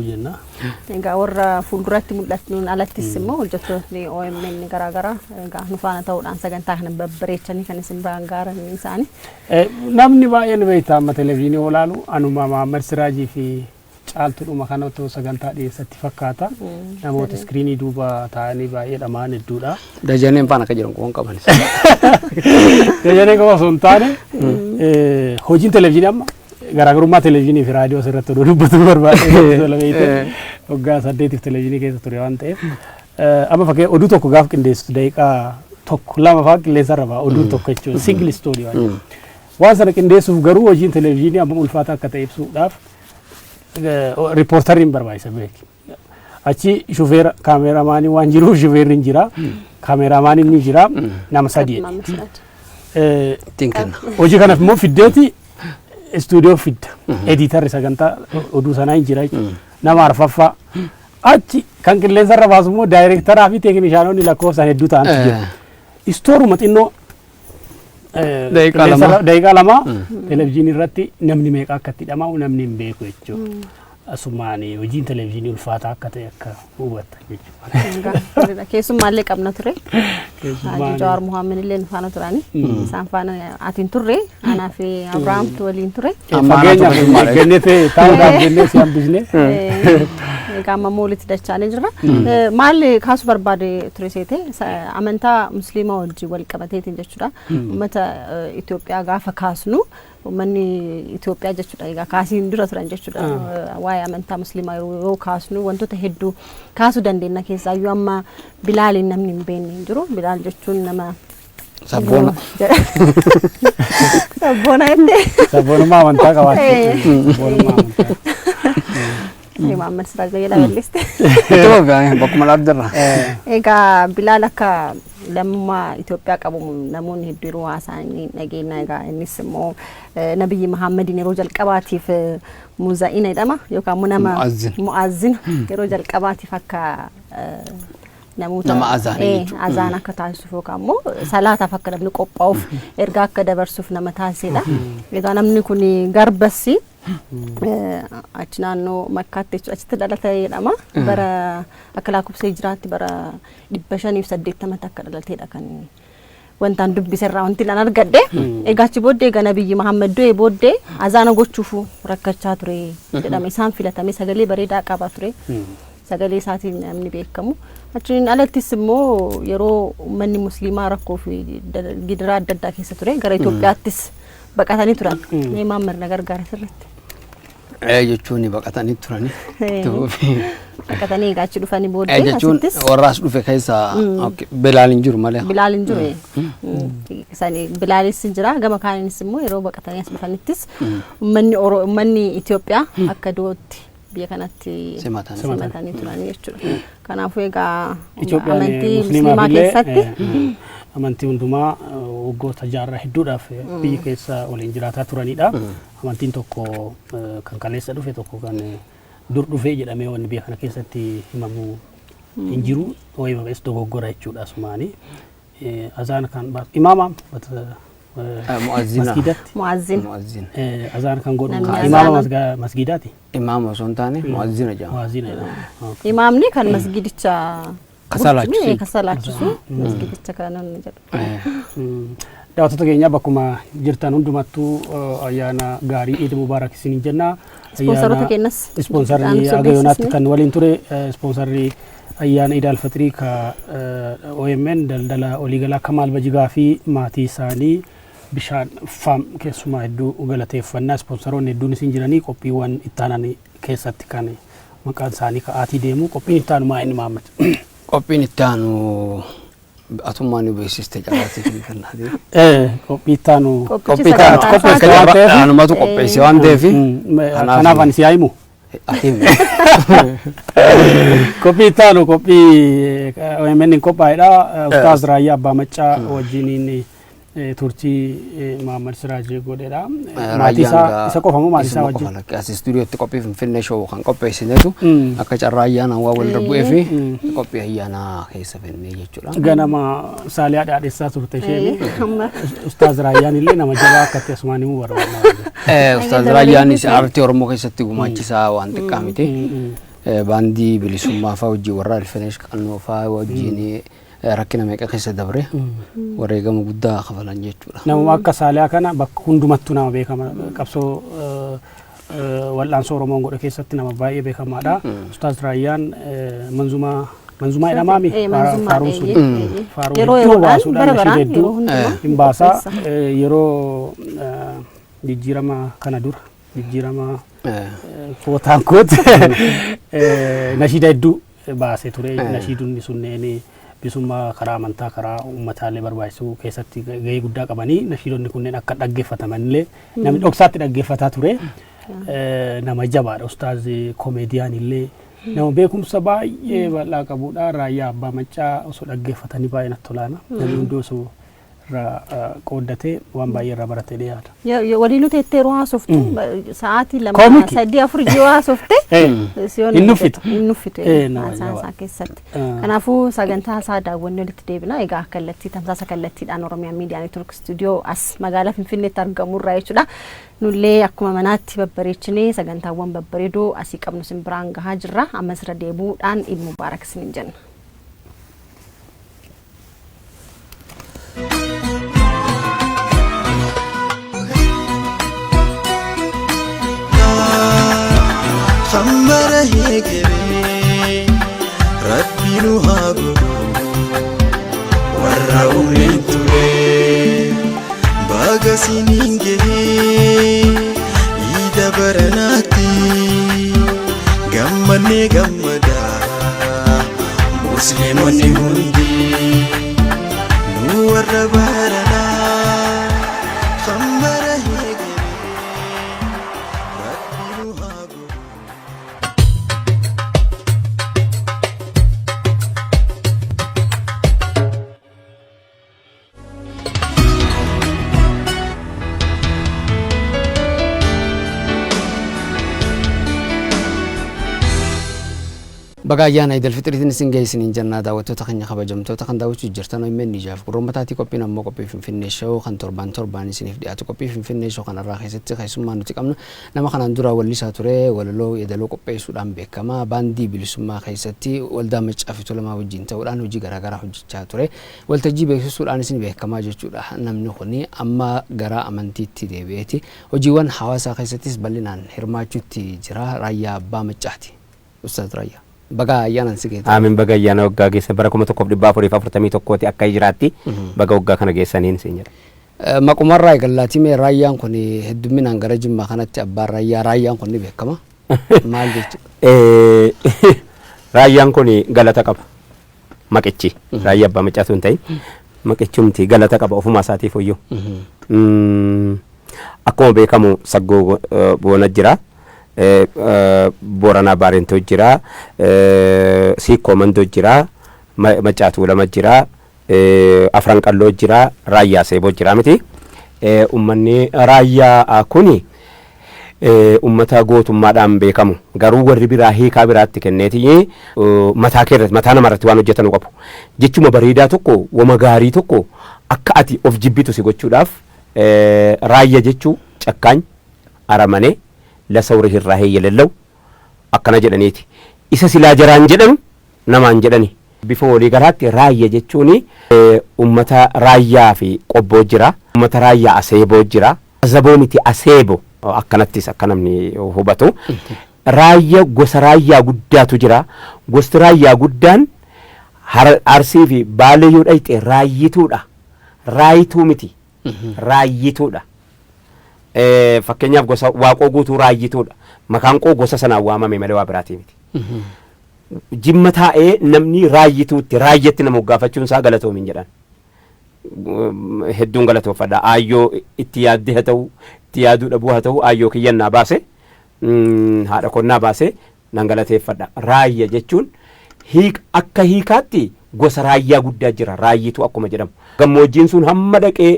Jenna. Egaa warra fuulduratti mul'atuun alattis immoo hojjettootni OMN garaagaraa egaa nu faana ta'uudhaan sagantaa kana babbareechanii kan isin biraan gaaran isaanii. Namni baay'een beektaa amma televezyiinii olaalu anuma Mahammad Siraajii fi Caaltuudhuma kanatu sagantaa dhiyeessatti fakkaata. Namoota iskiriinii duuba taa'anii baay'ee dhamaan hedduudha. Dajaneen faana akka jiran quban qaban. Dajanee qofa osoo hin taane, hojiin televezyiinii amma garaagarummaa televezyiinii fi raadiyoo asirratti oduu dubbatu barbaade. Waggaa 8f televezyiinii keessa ture waan ta'eef. Amma fakkii oduu tokko gaaf qindeessitu daqiiqaa 1, 2 fa'aa qilleensarra ba'a oduun tokko jechuudha. Single story waan jedhamu. Waan sana qindeessuuf garuu hojiin televezyiinii amma ulfaataa akka ta'e ibsuudhaaf riippoortarri hin barbaachisa beeki. Achi shufeera kaameeraamaanii waan jiruuf shufeerri hin jira. Kaameeraamaaniin ni jira. Nama sadii. Ittiin kenna. Hojii kanaaf immoo fiddeeti istuudiyoo fidda. Ediitarri sagantaa oduu sanaa hin jira jechuudha. Nama arfaffaa. Achi kan qilleensarra baasu immoo daayirektaraa fi teeknishaanonni lakkoofsaan hedduu ta'antu jira. Istooruma xinnoo Daqiiqaa 2. Daqiiqaa 2 televezyiinii irratti namni meeqa akka itti dhama'u namni hin beeku jechuudha. Asumaan hojiin televezyiinii ulfaataa akka ta'e akka hubatta jechuudha. Keessummaallee qabna ture. Haji Jawaar Muhammad illee nu faana turani. Isaan faana ati hin turre, anaa fi Abrahaamtu waliin ture. Fageenya jennee ta'e taa'uudhaaf jennee si hambisne. Egaa amma immoo walitti dachaanee jirra. Maal kaasuu barbaade ture seete, amantaa musliimaa wajjin wal qabateetiin jechuudha. Uummata Itoophiyaa gaafa kaasnu, uummanni Itoophiyaa jechuudha egaa kaasiin dura turan jechuudha. Waa'ee amantaa musliimaa yeroo kaasnu wantoota hedduu kaasuu dandeenya, keessaayyuu amma Bilaaliin namni hin beekne hin jiru. Bilaal jechuun nama Sabboona. Sabboona jettee. Sabboonummaa amantaa qabaachuu. Sabboonummaa amantaa. Muhammad Siraaj Bayyala balleessite. Itti fufi, bakkuma dhaabderra. Egaa Bilaal akka lammummaa Itoophiyaa qabu namoonni hedduu yeroo haasa'an ni dhageenya. Egaa innis immoo Nabiyyi Muhammadiin yeroo jalqabaatiif muzaa'ina jedhama yookaan immoo nama Mu'azzin. Mu'azzina yeroo jalqabaatiif akka namoota Nama azaanii jechuudha. Azaan akka taasisuuf yookaan immoo salaataaf akka namni qophaa'uuf ergaa akka dabarsuuf nama taasisedha. Egaa namni kun garbassi achi naannoo Makkaatti jechuudha achitti dhalate jedhama. Bara akka lakkoofsa hijiraatti bara 580tti akka dhalateedha kan wantaan dubbise irraa wanti nan argadhe. Egaa achi booddee egaa Nabiyyi Muhammad du'ee booddee azaana gochuuf rakkachaa ture jedhama. Isaan filatame, sagalee bareedaa qaba ture. Sagalee isaatiin namni beekamu. Achiin alattis immoo yeroo uummanni musliimaa rakkoo fi gidiraa adda addaa keessa ture gara Itoophiyaattis baqatanii turan. Mee Muhammad na gargaara sirriitti. Jechuun baqatanii turani. Baqatanii egaa achi dhufanii booddee Jechuun asittis warra as dhufe keessa Bilaal hin jiru malee. Bilaal hin jiru. Sani Bilaalis hin jira, gama kaaninis immoo yeroo baqatanii as dhufanittis uummanni Itoophiyaa akka du'ootti biyya kanatti Simatan. simatanii turanii jechuudha. Kanaafuu egaa Itoophiyaan amantii musliimaa musliimaa keessatti amantii hundumaa waggoota jaarraa hedduudhaaf biyya keessa waliin jiraataa turanidha. Amantiin tokko kan kaleessa dhufe, tokko kan dur dhufe jedhamee wanni biyya kana keessatti himamu hin jiru. Yoo himames dogoggora jechuudha asumaani. Azaan kan imaama Mu'azzina. masgiidatti Mu'azzin. Mu'azzin. Azaan kan godhu Namni imaama masgiidaati. Imaama osoo hin taane mu'azzina jedhama. Mu'azzina jedhama. Okay. Imaamni kan masgiidicha Kasalaachisu. bulchu, kasalaachisu masgiidicha kan namni jedhu. Daawwattoota keenya, bakkuma jirtan hundumattuu ayyaana gaarii, Iid Mubaarak isiniin jenna. Ispoonsaroota keenyas Ispoonsarri dhaamsa aga yoonaatti beeksisne. kan waliin ture, ispoonsarri ayyaana Iid Alfaxirii ka OMN, daldala waliigalaa Kamaal Bajigaa fi maatii isaanii, bishaan faam keessumaa hedduu galateeffannaa. Ispoonsaroonni hedduun isin jiranii qophiiwwan itti aanan keessatti kan maqaan isaanii ka'aatii deemu. Qophiin itti aanu maa inni, Mahammad? Qophiin itti aanu atummaan nu beeksiste carraatti fi kennaati. Qophii itti aanu Qophichi Qophii itti aanu sagantaa qopheesse isaa waan ta'eef- anumatu qopheesse waan ta'eef Kanaaf ani si haa himu. Ati himi. Qophii itti aanu qophii OMN hin qophaa'edha. Ustaaz Raayyaa Abbaa Maccaa wajjiniin turtii Muhammad Siraaj godhedha. Maatii isaa isa qofa moo maatii isaa wajjin? As istuudiyootti qophii Finfinnee show kan qopheessinetu akka carraa ayyaana waan walirra bu'ee fi qophii ayyaanaa keessa fennee jechuudha. Ganama Saaliyaa dhaadhessaa turte isheen. Amma Ustaaz Raayyaan illee nama jabaa akka ta'e asumaan himuu barbaadna. Ustaaz Raayyaanis aartii Oromoo keessatti gumaachisaa waan xiqqaa miti. Baandii bilisummaa fa'aa wajjin warra Alfinesh Qannoo fa'aa wajjin rakkina meeqa keessa dabre wareegama guddaa kafalan jechuudha. Namuma akka Saaliyaa kana bakka hundumattuu nama beekama qabsoo wal'aansoo Oromoon godhe keessatti nama baay'ee beekamaadha. Ustaaz Raayyaan manzumaa manzumaa jedhamaami faaruun sun faaruu hedduu baasuudhaan nashiida hedduu hin baasaa yeroo jijjiirama kana dura jijjiirama footaan kooti nashiida hedduu baasee ture. Nashiidonni sunneen bisummaa karaa amantaa karaa uummataallee barbaachisuu keessatti gahee guddaa qabanii nashiidonni kunneen akka dhaggeeffatamanillee namni dhoksaatti dhaggeeffataa ture. Nama jabaadha ustaaz komeediyaan illee nama beekumsa baay'ee bal'aa qabudha. Raayyaa Abbaa Maccaa osoo dhaggeeffatanii baay'ee natti tolaana. Namni hunduu osoo irraa qooddatee waan baay'ee irraa baratee dhiyaata. Waliin teettee yeroo haasoftu sa'aatii 2 3 4 yoo haasofte hin nuffitu. Hin nuffitu isaa keessatti. Kanaafuu sagantaa isaa daawwannee walitti deebina. Egaa kallattii tamsaasa kallattiidhaan Oromiyaa Miidiyaa Neetwoork Istuudiyoo as magaalaa Finfinneetti argamurraa jechuudha. Nullee akkuma manaatti babbareechinee sagantaawwan babbareedoo asii qabnu sin biraan gahaa jirra. Ammas irra deebi'uudhaan Iid Mubaarak isiniin jenna. Khammara heegeree Rabbi nu haa godhu warra umriin ture baga siniin gahee iida baranaatti gammannee gammadaa musliimonni hundi nu warra baranaa khammara heegeree Rabbi nu haa godhu. Baga ayyaana Idil Fixiriitiin isin ga'e isiniin jennaa daawwattoota keenya kabajamtoota kan daawwachuu jirtan OMN ijaaf gurrummataatii qophiin ammoo qophii Finfinnee Show kan torban torbaan isiniif dhiyaatu qophii Finfinnee Show kanarraa keessatti keessummaa nuti qabnu nama kanaan dura wallisaa ture walaloo yeedaloo qopheessuudhaan beekama baandii bilisummaa keessatti waldaa Maccaa fi Tuulamaa wajjin ta'uudhaan hojii garaagaraa hojjechaa ture waltajjii beeksisuudhaan isin beekamaa jechuudha namni kun amma gara amantiitti deebi'eeti hojiiwwan hawaasaa keessattis bal'inaan hirmaachuutti jira Raayyaa Abbaa Maccaati. Ustaaz Raayyaa. Baga ayyaanaan si geesse. Aamin baga ayyaana waggaa geesse bara 1441ti akka hijiraatti baga waggaa kana geessaniin siin jedha. Maqumarraa eegallaatii mee raayyaan kun heddumminaan gara Jimmaa kanatti abbaan raayyaa raayyaan kun ni beekama. Maal jechuudha? Raayyaan kun galata qaba. Maqichi raayyaa abbaa maccaatu hin ta'in maqichumti galata qaba ofumaa isaatiif iyyuu. Akkuma beekamu saggoo boona jira. Booranaa Baarentoo jira. Siikkoo Mandoo jira. Maccaa Tuulama jira. Afran Qalloo jira. Raayyaa Seeboo jira miti. Uummanni raayyaa kuni uummata gootummaadhaan beekamu. Garuu warri biraa hiikaa biraatti kenneeti mataa keerratti mataa namarratti waan hojjetanu qabu. Jechuma bareedaa tokko wama gaarii tokko akka ati of jibbitu si gochuudhaaf raayya jechuu cakkaany aramane ለሰው ርህራሄ የሌለው akkana jedhaniiti. Isa silaa jaraan jedhanu namaan jedhani. Bifa walii galaatti raayya jechuun uummata raayyaa fi qobboo jira. Uummata raayyaa aseeboo jira. Azaboo miti aseebo akkanattis akka namni hubatu. Raayya gosa raayyaa guddaatu jira. Gosti raayyaa guddaan Arsii fi Baalee yoo dhayxe raayyituudha. Raayituu miti. Raayyituudha. Fakkeenyaaf gosa Waaqoo Guutuu raayyituudha. Maqaan koo gosa sanaan waamame malee waa biraatii miti. Jimma taa'ee namni raayyituutti raayyatti nama moggaafachuun isaa galatoomin jedhan. Hedduun galatoofadha. Aayyoo itti yaaddee haa ta'u itti yaaduu dhabuu haa ta'u aayyoo kiyyannaa baase haadha konnaa baase nan galateeffadha. Raayya jechuun akka hiikaatti gosa raayyaa guddaa jira. Raayyituu akkuma jedhamu. Gammoojjiin sun hamma dhaqee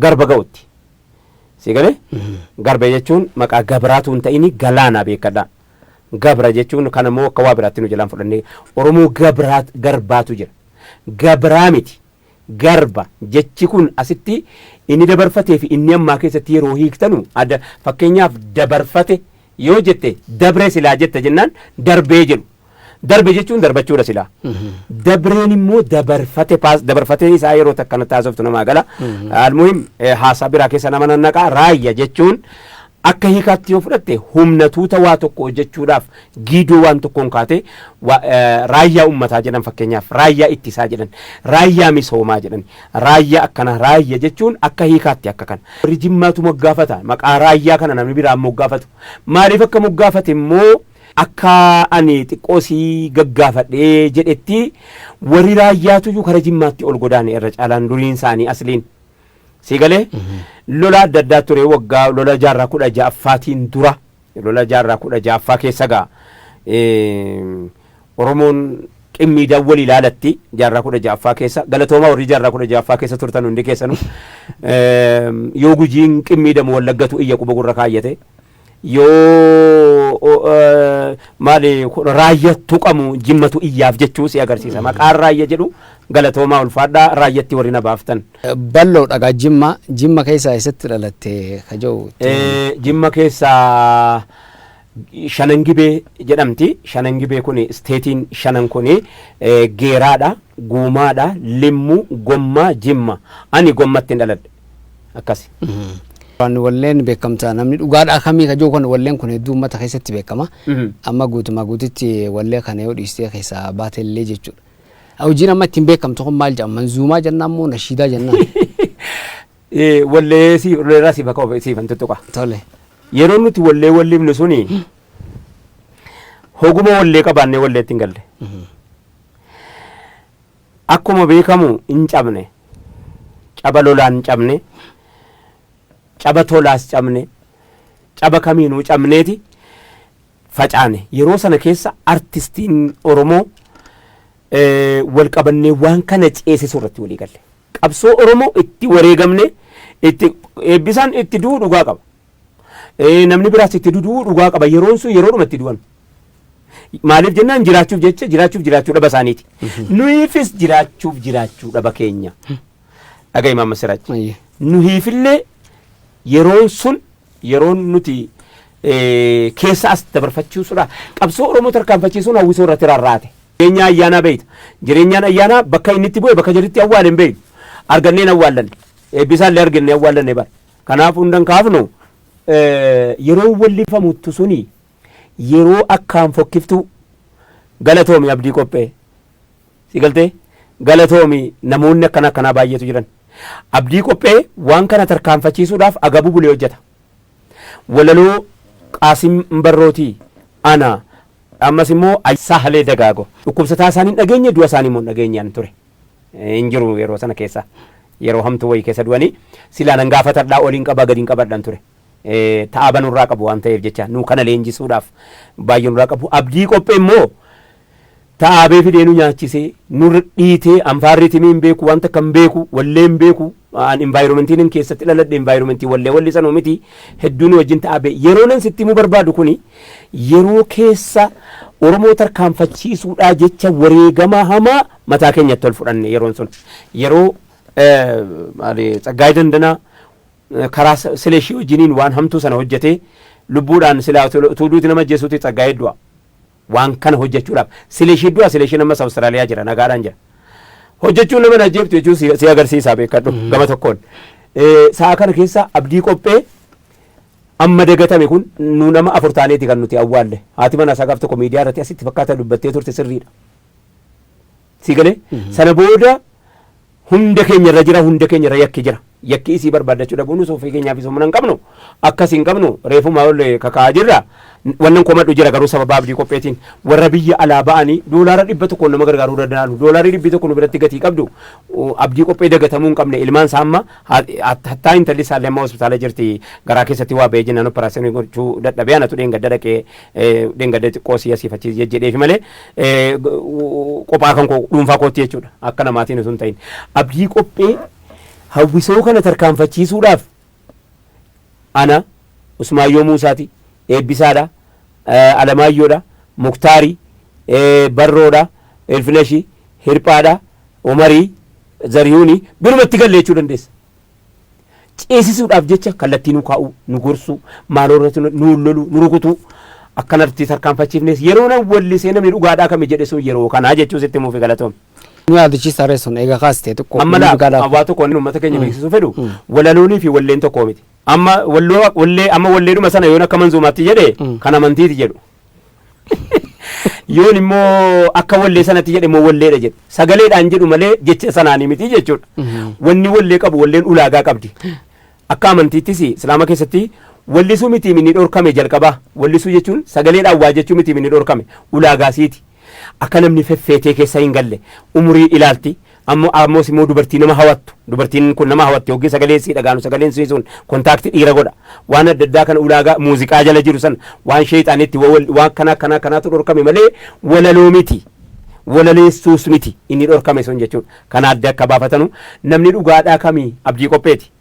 garba ga'utti. Si galee? Garba jechuun maqaa gabraatu hin ta'ini galaanaa beekadha. Gabra jechuun kan immoo akka waa biraatti nu jalaan fudhannee Oromoo garbaatu jira. Gabraa miti. Garba jechi kun asitti inni dabarfatee fi inni ammaa keessatti yeroo hiiktanu adda fakkeenyaaf dabarfate Yoo jette dabree silaa jette jennaan darbee jedhu. Darbe jechuun darbachuudha silaa. Dabreen immoo dabarfate, paas dabarfatee isaa yeroo takka natti haasoftu namaa gala. Almuhim, haasaa biraa keessa nama nannaqaa. Raayya jechuun akka hiikaatti yoo fudhatte humna tuuta waa tokko hojjechuudhaaf giidoo waan tokkoon kaate, raayyaa uummataa jedhan, fakkeenyaaf raayyaa ittisaa jedhan, raayyaa misoomaa jedhan, raayyaa akkana. Raayya jechuun akka hiikaatti akka kana. Warri Jimmaatu moggaafata maqaa raayyaa kana, namni biraan moggaafatu. Maaliif akka moggaafate immoo akka ani xiqqoo sii gaggaafadhee jedhetti, warri raayyaatuyyuu kara Jimmaatti ol godaane irra caalaan duriin isaanii asliin. Si galee, lola adda addaa ture waggaa lola jaarraa 16ffaatiin dura, lola jaarraa 16ffaa keessa gaa Oromoon qimmiidhaan wal ilaalatti jaarraa 16ffaa keessa. Galatoomaa, warri jaarraa 16ffaa keessa turtan hundi keessanu. Yoo Gujiin qimmiidhamu Wallaggatu iyya quba gurra kaayyate, yoo maali Raayya tuqamu Jimmatu iyyaaf jechuu si agarsiisa maqaan Raayya jedhu. Galatoomaa, ulfaadhaa, Raayyatti warri na baaftan. Bal'oo dhagaa Jimma keessaa eessatti dhalatte ka jiru? Jimma keessaa Shanangibee jedhamti. Shanangibee kun isteetiin shanan kun Geeraadha, Guumaadha, Limmu, Gommaa, Jimma. Ani Gommatti hin dhaladhe. Akkasi. Waan walleen beekamtaa namni dhugaadhaa kamii ka jiru kun, walleen kun hedduu uummata keessatti beekama. Amma guutumaa guututti wallee kana yoo dhiistee keessaa baatellee jechuudha. Hojiin amma ittiin beekamtu kun maal jedhama? Manzuumaa jennaan moo nashiidaa jennaan? Wallee si walleerraa siif akka siifan tuttuqa. Tole. Yeroo nuti wallee wallifnu suni hoguma wallee qabaannee walleetti hin galle. Akkuma beekamu hin cabne. Caba lolaan hin cabne. Caba tolaas cabne. Caba kamiinuu cabneeti facaane. Yeroo sana keessa artistiin Oromoo wal qabannee waan kana ceesisuu irratti walii galle. Qabsoo Oromoo itti wareegamne, itti Eebbisaan itti du'uu dhugaa qaba. Namni biraas itti du'uu dhugaa qaba. Yeroon sun yeroodhuma itti du'an. Maaliif jennaan jiraachuuf jecha, jiraachuuf jiraachuu dhaba isaaniiti. Nuyiifis jiraachuuf jiraachuu dhaba keenya. Dhaga'i Maamma Siraaj. Nuyiifillee yeroon sun yeroon nuti keessa as dabarfachiisudha. Qabsoo Oromoo tarkaanfachiisuun hawwisoo irratti rarraate. Jireenya ayyaanaa beeyta. Jireenyaan ayyaanaa bakka inni itti bu'e, bakka jedhutti awwaale hin beeynu. Arganneen awwaallanne. Eebbisaallee argannee awwaallanne bara. Kanaaf hundan kaafnu, yeroo wallifamuttu suni yeroo akkaan fokkiftuu. Galatoomi Abdii Qophee. Si galtee, galatoomi, namoonni akkana akkanaa baay'eetu jiran. Abdii Qophee waan kana tarkaanfachiisuudhaaf agabuu bulee hojjeta. Walaloo Qaasim Barrootii ana ammas immoo Saahalee Dagaago. Dhukkubsataa isaanii hin dhageenye, du'a isaanii immoo hin dhageenye an ture. Hin jiru yeroo sana keessa. Yeroo hamtuu wayii keessa du'anii silaa nan gaafatadhaa, oliin qabaa gadiin qabadhaan ture. Ta'aa banurraa qabu waan ta'eef jecha nu kana leenjisuudhaaf baay'ee nurraa qabu. Abdii Qophee immoo ta'aabee fidee nu nyaachisee, nurra dhiitee, anfaarri timii hin beeku, wanta akka hin beeku, wallee hin beeku. An environmentiin hin keessatti dhaladhe environmentii wallee wallisanuu miti, hedduu nu wajjin ta'aabee. Yeroo nan sitti himuu barbaadu kuni yeroo keessa Oromoo tarkaanfachiisuudhaa jecha wareegama hamaa mataa keenyatti ol fudhanne. Yeroon sun yeroo maali, Tsaggaayee Dandanaa karaa Sileeshii wajjiniin waan hamtuu sana hojjetee lubbuudhaan silaa utuu duuti nama ajjeesuuti Tsaggaayee du'a. Waan kana hojjechuudhaaf Sileeshii du'a. Sileeshiin ammas Awustiraaliyaa jira, nagaadhaan jira. Hojjechuun nama ajjeeftu jechuun si agarsiisaa, beekadhu gama tokkoon. Sa'a kana keessa Abdii Qophee amma dagatame kun nu nama afur taaneeti kan nuti awwaalle. Haati manaa isaa gaaf tokko miidiyaa irratti asitti fakkaata dubbattee turte, sirriidha. Si galee, sana booda hunda keenya irra jira, hunda keenya irra yakki jira. Yakki isii barbaaddachuu dhabuun nus ofii keenyaaf humna hin qabnu, akkas hin qabnu, reefuma ol kakaa'aa jirra. Wannan komadhu jira garuu sababa Abdii Qopheetiin warra biyya alaa ba'anii doolaara 100n nama gargaaruu danda'an, doolaarri 100 nu biratti gatii qabdu. Abdii Qophee dagatamuu hin qabne. Ilmaan isaa amma hattaa intalli isaallee amma hospitaala jirti, garaa keessatti waa ba'ee jennaan operaasyoonii gochuu dadhabee, anatu dheengadda dhaqee dheengadda xiqqoo si asiif achi jedheefi malee, qophaa kan koo dhuunfaa kootti jechuudha, akka namaatiin osoo hin ta'in. Abdii Qophee hawwisoo kana tarkaanfachiisuudhaaf ana, Usmaayyoo Muusaati, Eebbisaadha, Alamaayyoodha, Muktaari, Barroodha, Ilfineshi, Hirphaadha, Umarii, Zariyuuni birumatti galle jechuu dandeessa. Ceesisuudhaaf jecha kallattii nu kaa'uu, nu gorsuu, maaloo irratti nu loluu, nu rukutuu, akkanatti tarkaanfachiifnes yeroo nan wallisee namni dhugaadhaa kami jedhe sun yeroo kanaa jechuu sitti himuufi galatoom. Nu yaadachiisa ree sun eega kaastee xiqqoo. Amma laa waa tokko inni uummata keenya beeksisuu fedhu walaloonii fi walleen tokko miti. Amma walloo wallee amma walleedhuma sana yoon akka manzuumaatti jedhe kan amantiiti jedhu. Yoon immoo akka wallee sanatti jedhe immoo walleedha jedhu. Sagaleedhaan jedhu malee jecha sanaanii miti jechuudha. Wanni wallee qabu walleen ulaagaa qabdi. Akka amantiittis Islaama keessatti wallisuu miti inni dhorkame jalqabaa. Wallisuu jechuun sagaleedhaan waa jechuu miti inni dhorkame ulaagaa siiti. Akka namni feffeetee keessa hin galle umurii ilaalti. Ammoo ammoos immoo dubartii nama hawattu. Dubartiin kun nama hawatti yookiin sagalee sii dhagaanu sagaleen sii sun contact dhiira godha. Waan adda addaa kana ulaagaa muuziqaa jala jiru sana waan sheexaanitti waan kana kana kanaatu dhorkame malee walaloo miti. Walaleessuus miti inni dhorkame sun jechuudha. Kana adda akka baafatanu namni dhugaadhaa kamii abdii qopheeti.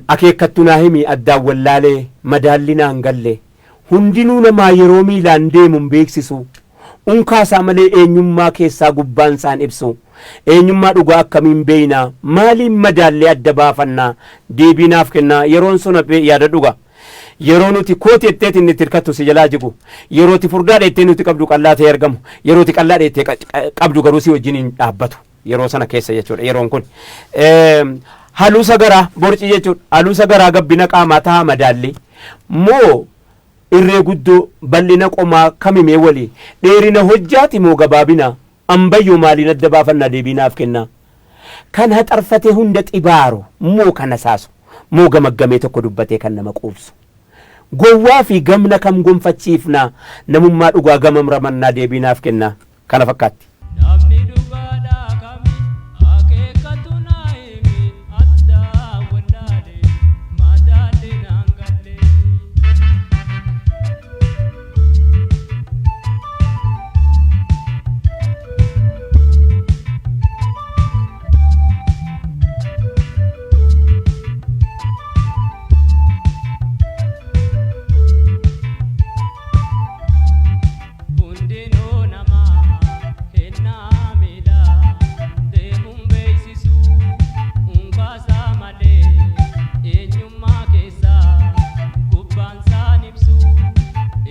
Akeekkattu naa himi addaan wallaalee madaalli naan galle. Hundinuu namaa yeroo miilaan deemuun beeksisu. Unkaa isaa malee eenyummaa keessaa gubbaan isaan ibsu. Eenyummaa dhugaa akkamiin beeynaa? Maaliin madaallee adda baafannaa? Deebii naaf kennaa. Yeroon sun yaada dhuga. Yeroo nuti kooti jetteet inni itti hirkattu si jalaa jigu. Yeroo itti furdaa dheettee nuti qabdu qallaa ta'ee argamu. Yeroo itti qallaa dheettee qabdu garuu si wajjin hin dhaabbatu. Yeroo sana keessa jechuudha yeroon kun. Haluusa garaa borci jechuudha. Haluusa garaa gabbina qaamaa tahaa madaalli. Moo irree guddoo bal'ina qomaa kamimee walii dheerina hojjaati moo gabaabina ambayyoo maaliin adda baafannaa deebii naaf kennaa. Kan haxarfatee hunda xibaaru moo kan hasaasu moo gamaggamee tokko dubbatee kan nama quubsu. Gowwaa fi gamna kam gonfachiifnaa namummaa dhugaa gamam ramannaa deebii naaf kennaa. Kana fakkaatti. Namni dhugaadhaa kami akeekkatu naa himi addaa wallaale madaalli naan galle. Hundinuu namaa kennaa miilaa deemuun beeksisu unkaasaa malee eenyummaa keessaa gubbaan isaan ibsu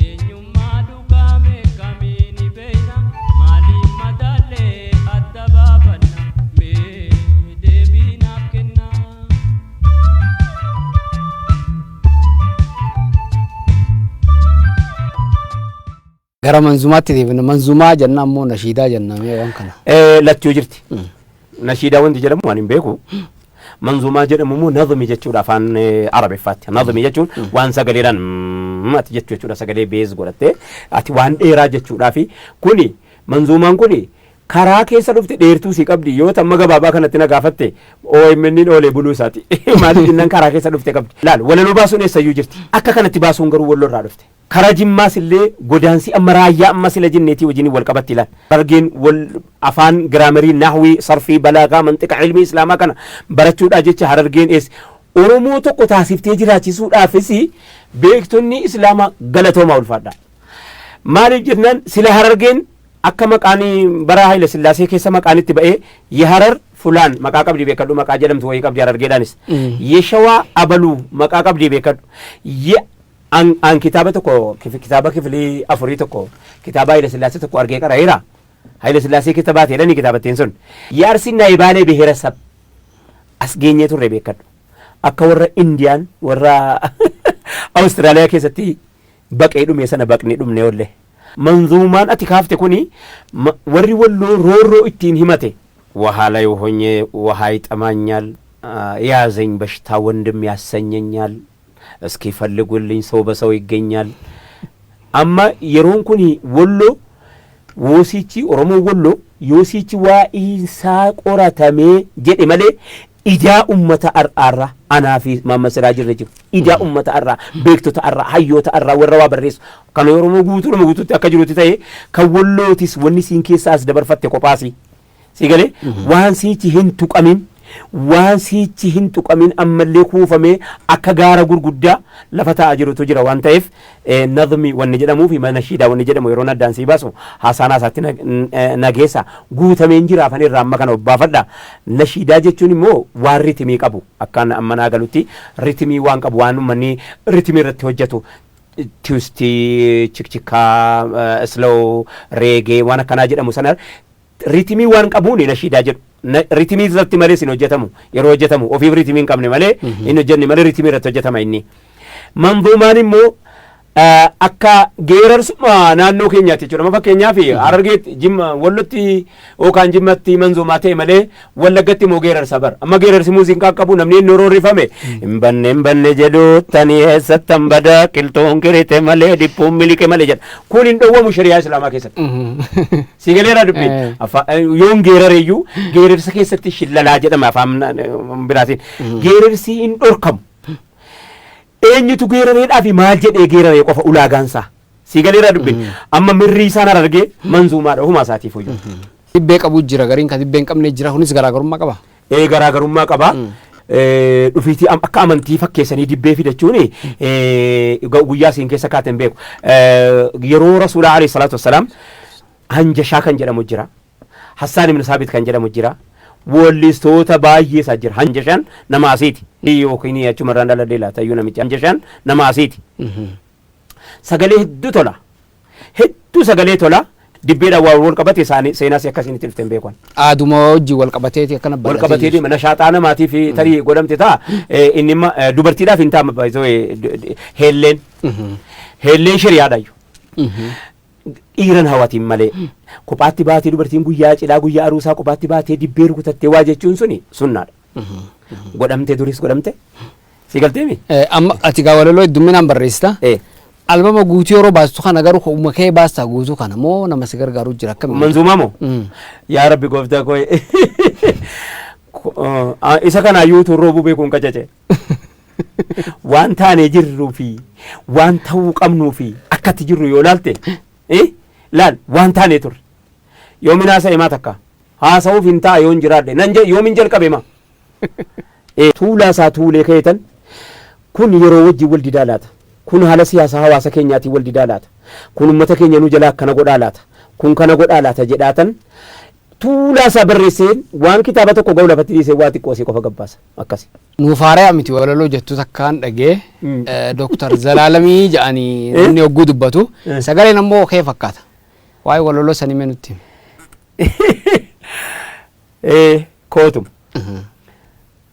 eenyummaa dhugaa meeqamii ni beekna maaliin madaallee adda baafanna mee deebii naaf kennaa. Gara manzumaatti deebina. Manzumaa jenna ammoo nashiidaa jenna mee waan kana. Lachuu jirti. Nashiidaa wanti jedhamu waan hin beeku. Manzumaa jedhamu immoo nazmi jechuudha afaan Arabiffaatti. Nazmi jechuun waan sagaleedhaan ati jechuu jechuudha sagalee beez godhattee ati waan dheeraa jechuudhaa fi kuni manzumaan kuni karaa keessa dhufte dheertuu si qabdi yoo tamma gabaabaa kanatti na gaafatte OMN oolee buluu isaati. Maaliif jennaan karaa keessa dhufte qabdi. Laal walaloo baasuun eessayyuu jirti. Akka kanatti baasuun garuu walloo irraa dhufte. Karaa Jimmaas illee godaansi amma raayyaa amma sila jinneetii wajjin wal qabatti ilaal. Harargeen wal afaan grammarii, nahwii, sarfii, balaagaa, manxiqa, ilmii islaamaa kana barachuudhaa jecha Harargeen eessa. Oromoo tokko taasiftee jiraachisuudhaafis beektonni islaamaa galatoomaa ulfaadha. Maaliif jennaan sila Harargeen akka maqaan bara Haayila Sillaasee keessa maqaan itti ba'ee Yeharar fulaan maqaa qabdi beekadhu maqaa jedhamtu wayii qabdi Harargeedhaanis. Yeshawaa Abaluu maqaa qabdi beekadhu. An kitaaba tokko kitaaba kifilii afurii tokko kitaaba Haayila Sillaasee tokko argee qara'eera. Haayila Sillaasee keessa baatee jedhanii kitaabattiin sun. Yaarsi Naayibaalee Biheerasab as geenyee turre beekadhu. Akka warra Indiyaan warra Awustiraaliyaa keessatti baqee dhume sana baqnee dhumne oolle. Manzuumaan ati kaafte kuni warri walloo roorroo ittiin himate. ውሃ ላይ ሆኜ ውሃ ይጠማኛል፣ የያዘኝ በሽታ ወንድም ያሰኘኛል፣ እስኪ ፈልጉልኝ ሰው በሰው ይገኛል። Amma yeroon kun walloo woosichi Oromoo walloo yoosichi waa'iinsaa qoratamee jedhe malee idaa ummata ar'aarraa anaa fi Maamma Siraa jirre jiru. Idaa ummata arraa, beektota arraa, hayyoota arraa warra waa barreessu. Kan Oromoo guutuudhuma guutuutti akka jirutti ta'e kan wallootis wanni siin keessaa as dabarfatte kophaasi. Si galee waan siichi hin tuqamin Waan siichi hin tuqamin ammallee kuufamee akka gaara gurguddaa lafa taa'aa jirutu jira waan ta'eef, nazmi wanni jedhamuu fi nashiidaa wanni jedhamu yeroon addaan sii baasu haasaan haasaatti nageessa guutameen jira, afan irraa amma kana obbaafadha. Nashiidaa jechuun immoo waan ritimii qabu, akkaan amma naa galutti ritimii waan qabu, waan uummanni ritimii irratti hojjetu, twist, chikchikaa, slow, reggae, waan akkanaa jedhamu sana ritimii waan qabuun nashiidaa jedhu. Ritimii irratti malee hin hojjetamu. Yeroo hojjetamu ofiif ritimii hin qabne malee hin hojjenne malee ritimii irratti hojjetama inni. Manzuumaan immoo akka geerarsuma naannoo keenyaatti jechuudha. Amma fakkeenyaaf Harargeetti, Jimma, Wallotti yookaan Jimmatti manzuumaa ta'e malee Wallaggatti immoo geerarsa bara. Amma geerarsi muuziqaa qabu namni inni roorrifame hin banne hin banne jedhu tani eessattan bada qilxuun kirite malee dhiphuun miliqe malee jedha. Kun hin dhowwamu shari'aa Islaamaa keessatti. Si galeera dubbiin. Yoon geerareeyyuu geerarsa keessatti shillalaa jedhama afaan biraatiin. Geerarsi hin dhorkamu. Eenyutu geerareedhaa fi maal jedhee geeraree qofa ulaagaansaa. Si galeera dubbiin. Amma mirrii isaan Harargee manzuumaadha ofumaa isaatiif hoyyuu. Dibbee qabu jira, gariin kan dibbee hin qabne jira, kunis garaagarummaa qaba. Ee, garaagarummaa qaba. Dhufiitii akka amantii fakkeessanii dibbee fidachuun guyyaa isiin keessa kaateen beeku. Yeroo Rasuulaa alayhi salaatu wassalaam Hanjashaa kan jedhamu jira. Hassaan ibn Saabit kan jedhamu jira. Weellistoota baay'ee isaa jira. Hanjashaan nama asiiti. Yookiin achumarraan dhaladhee laata iyyuu namichi Hanjashaan nama asiiti. Sagalee hedduu tola. Hedduu sagalee tola. Dibbeedhaan waan wal qabate isaanii seenaas akkasiin itti dhufteen beekan. Aaduma wajjin wal qabateeti akkana wal qabatee deema, nashaaxaa namaatiif tarii godhamte ta'a. Inni imma dubartiidhaaf hin ta'a heelleen. Heelleen shari'aadha iyyuu. Dhiiran hawatiin malee. Kophaatti baatee dubartiin guyyaa cidhaa, guyyaa aruusaa kophaatti baatee dibbee rukutattee waa jechuun suni sunnaadha. Godhamte, duris godhamte. Si galteemi? Amma ati gaa walaloo heddumminaan barreessita. Albama guutuu yeroo baastu kana garuu uuma kee baastaa guutuu kana moo nama si gargaaru jira, akkamiin? Manzuumaa moo? Yaa Rabbi gooftaa koo, isa kanaayyuu turroo beekuun qacace. Waan taanee jirruu fi waan ta'uu qabnuu fi akkatti jirru yoo laalte, laal, waan taanee turre. Yoomin haasa'e maa takka? Haasa'uuf hin ta'a yoon jiraadhe. Nan yoomin jalqabe maa? Tuulaa isaa tuulee keetan kun yeroo wajjin wal didaa laata? Kun haala siyaasaa hawaasa keenyaatiin wal didaa laata? Kun uummata keenya nu jalaa akkana godhaa laata? Kun kana godhaa laata jedhaatan tuulaa isaa barreesseen waan kitaaba tokko ga'u lafatti dhiisee waa xiqqoo isii qofa gabbaasa. Akkasi. Nuuf haaraya miti walaloo jettu takkaan dhagee, Dooktar Zalaalamii jedhanii namni hogguu dubbatu sagaleen ammoo kee fakkaata. Waa'ee walaloo sanii mee nutti himi. Kootum.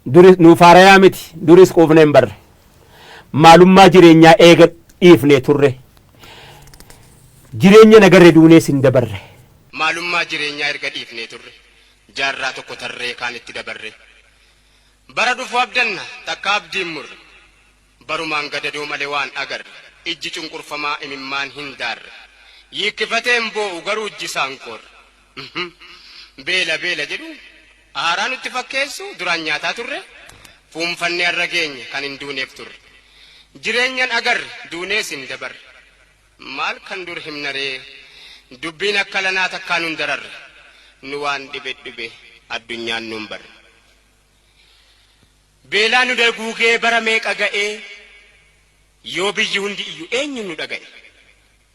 Duris nuuf haarayaa miti, duris quufnee hin barre. Maalummaa jireenyaa eega dhiifnee turre. Jireenya nagarre duunees hin dabarre. Maalummaa jireenyaa erga dhiifnee turre, jaarraa tokko tarree kaan itti dabarre. Bara dhufu abdanna, takka abdiin murre. Barumaan gadadoo malee waan agarre, ijji cunqurfamaa imimmaan hin daarre. Yiikkifatee hin boo'u garuu ijji isaan koorre. Beela beela jedhu aaraa nutti fakkeessu, duraan nyaataa turre, fuunfannee har'a geenye kan hin duuneef turre. Jireenyan agarre duunees hin dabarre. Maal kan dur himnaree, dubbiin akka lanaa takkaa nun dararre, nu waan dhibe dhibe addunyaan nun barre. Beelaa nu daguugee bara meeqa ga'ee, yoo biyyi hundi iyyu eenyuun nu dhaga'e?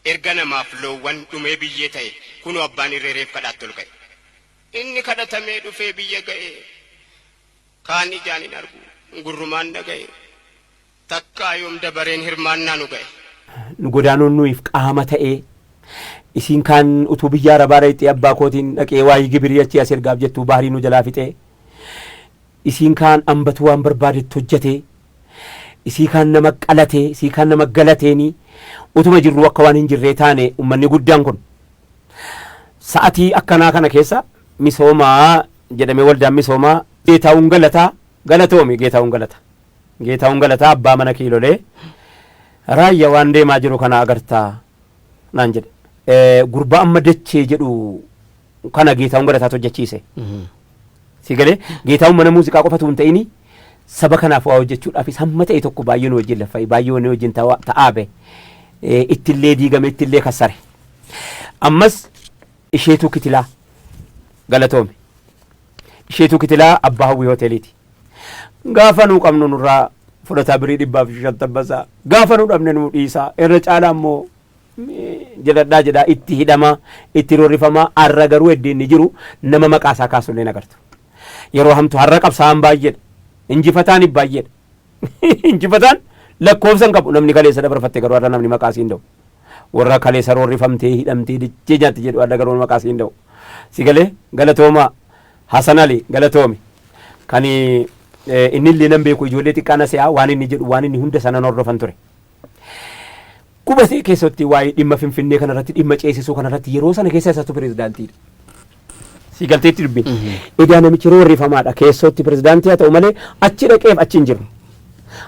Erga namaaf loowwan dhumee biyyee ta'e, kunoo abbaan irree reef kadhaatti ol ka'e. Inni kadhatamee dhufee biyya ga'e, kaan ijaan hin argu gurrumaan dhaga'e, takkaa yoom dabareen hirmaannaa nu ga'e? Nu godaanuun nuyiif qaama ta'ee isiin kaan utuu biyya arabaa dhaqxee abbaa kootiin dhaqee waa'ee gibirii achii as ergaaf jettuu baarii nu jalaa fixee, isiin kaan ambatu waan barbaadetti hojjetee, isii kaan nama qalatee, isii kaan nama galateeni utuma jirru akka waan hin jirree taane. Ummanni guddaan kun sa'atii akkanaa kana keessa misoomaa jedhamee waldaan misoomaa Geetaawun Galataa, galatoomi Geetaawun Galataa, Geetaawun Galataa abbaa mana kiilolee, "Raayya, waan deemaa jiru kana agartaa?" naan jedhe. Gurbaa amma dachee jedhu kana Geetaawun Galataatu hojjechiise. Si galee, Geetaawun mana muuziqaa qofatu hin ta'ini, saba kanaaf waa hojjechuudhaafis hamma ta'e tokko baay'ee nu wajjin laffa'e, baay'ee nu wajjin ta'aa bahe. Ittillee diigame, ittillee kassare. Ammas isheetu kitilaa galatoome. Isheetuu Kitilaa abbaa Hawwii Hoteeliiti. Gaafa nuu qabnu nurraa fudhataa birii 150 basaa. Gaafa nuu dhabne nuu dhiisaa. Irra caalaa immoo jedhadhaa jedhaa itti hidhamaa, itti roorrifamaa. Har'a garuu hedduu inni jiru nama maqaa isaa kaasullee agartu. Yeroo hamtu har'a qabsaa'an baay'eedha. Injifataan baay'eedha. Injifataan lakkoofsa hin qabu. Namni kaleessa dabarfatte garuu har'a namni maqaa siin da'u. Warra kaleessa roorrifamtee hidhamtee dachee nyaatti jedhu har'a garuu maqaa siin da'u. Si galee? Galatoomaa. Hasan Ali, galatoomi. Kan inni illee nan beeku, ijoollee xiqqaa na se'aa, waan inni jedhu, waan inni hunda sana hordofan ture. Qubatee keessatti waa'ee dhimma Finfinnee kanarratti, dhimma ceesisuu kanarratti yeroo sana keessa isatu pirezidaantiidha. Si galteetti dubbiin? Egaa namichi roorrifamaadha, keessootti pirezidaantii haa ta'u malee achi dhaqeef achi hin jiru.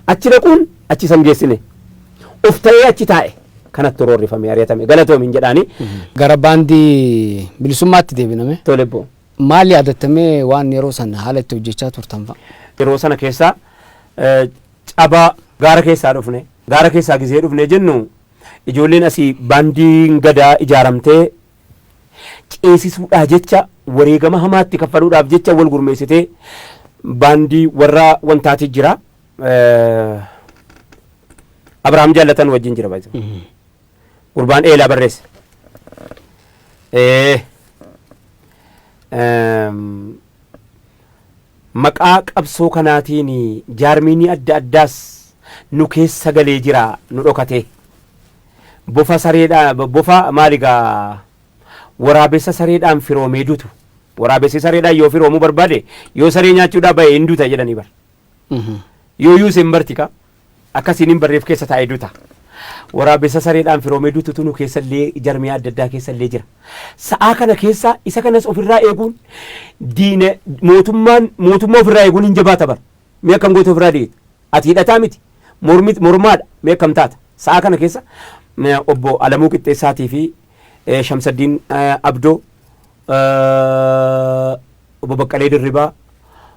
Achi dhaquun achi san geessine. Of ta'ee achi taa'e. Kanatti roorrifame, ari'atame, galatoomi hin jedhaani. Gara baandii bilisummaatti deebiname. Tole boo. Maal yaadattamee waan yeroo sana haala itti hojjechaa turtan fa'a? Yeroo sana keessa cabaa gaara keessaa dhufne. Gaara keessaa gizee dhufne jennu, ijoolleen asii baandiin gadaa ijaaramtee ceesisuudhaa jecha, wareegama hamaatti kaffaluudhaaf jecha wal gurmeessitee baandii warra wantaati jira. Abrahaam Jaallatan wajjin jira baay'ee. Gurbaan eelaa barreesse. Maqaa qabsoo kanaatiin jaarmiinii adda addaas nu keessa galee jira, nu dhokate. Bofa sareedhaan, bofa maaligaa, waraabessa sareedhaan firoomee dutu. Waraabessi sareedhaan yoo firoomuu barbaade, yoo saree nyaachuudhaa bahe hin duta jedhanii bar. Yoo yuuse hin barti ka akkasiin hin barreef keessa taa'ee duta. Waraabessa sareedhaan firoomee dututu nu keessallee, jarmiyaa adda addaa keessallee jira. Sa'aa kana keessa isa kanas ofirraa eeguun, diina mootummaan mootummaa ofirraa eeguun hin jabaata bara. Mee akkam goota ofirraa deeta? Ati hidhataa miti. Mormit mormaadha. Mee akkam taata? Sa'aa kana keessa obbo Alamuu Qixxeessaatii fi Shamsaddiin Abdoo, obbo Baqqalee Dirribaa,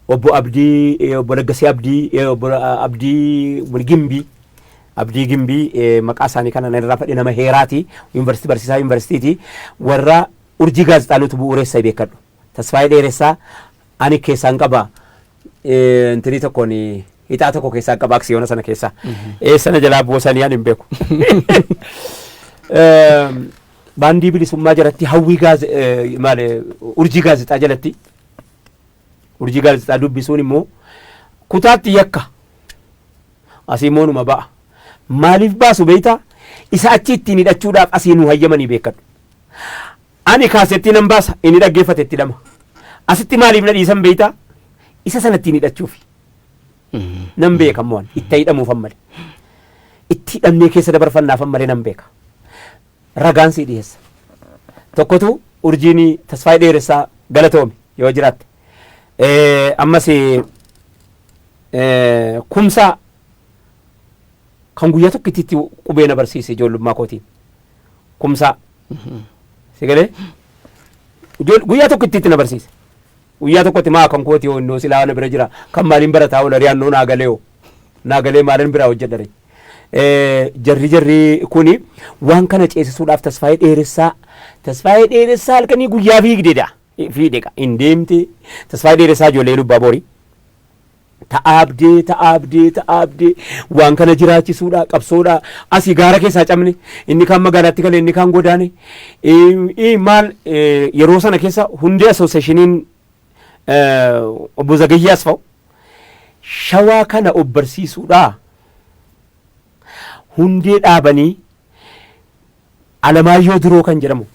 obbo Abdii, obbo Laggasee Abdii, obbo Abdii Gimbii, Abdii Gimbii, maqaa isaanii kana nan irraa fadhe, nama heeraati, yuunivarsiitii, barsiisaa yuunivarsiitiiti, warra Urjii gaazexaa nuti bu'uureessa beekadhu. Tasfaayee Dheeressaa ani keessaan qaba. Intinii tokkoon hixaa tokko keessaan qaba aksiyoona sana keessaa. Eessana jalaa buusanii ani hin beeku. Baandii bilisummaa jalatti, Hawwii gaaze maal, Urjii gaazexaa jalatti, Urjii gaazexaa dubbisuun immoo kutaatti yakka. Asii immoo numa ba'a. Maaliif baasu beektaa? Isa achi ittiin hidhachuudhaaf asii nu hayyamanii beekadhu. Ani kaasettii nan baasa, inni dhaggeeffate itti dhama. Asitti maaliif na dhiisan beektaa? Isa sana ittiin hidhachuufi. Nan beeka immoo ani itti hidhamuufan malee. Itti hidhamnee keessa dabarfannaafan malee nan beeka. Ragaan sii dhiyeessa. Tokkotu Urjiin, Tasfaayee Dheeressaa, galatoome yoo jiraatte. Ammas Kumsaa kan guyyaa tokkittiitti qubee na barsiise ijoollummaa kootiin. Kumsaa. Si galee? Guyyaa tokkittiitti na barsiise. Guyyaa tokkotti maa kan kooti yoo innoo silaa na bira jira, kan maaliin barataa oola riyaannoo naa galee hoo. Naa galee maalin biraa hojjedha ree. Jarri kuni waan kana ceesisuudhaaf Tasfaayee Dheeressaa, Tasfaayee Dheeressaa halkanii guyyaa fiigdedha. Fiigde hin deemte. Tasfaayee Dheeressaa ijoollee lubbaa borii. Ta'aabdee, ta'aabdee, ta'aabdee waan kana jiraachisuudha, qabsoodha. Asii gaara keessaa cabne, inni kaan magaalaatti galee, inni kaan godaane. Maal, yeroo sana keessa hundee associationiin obbo Zagayyee Asfaw Shawaa kana of barsiisuudha. Hundee dhaabanii Alamaayyoo Diroo kan jedhamu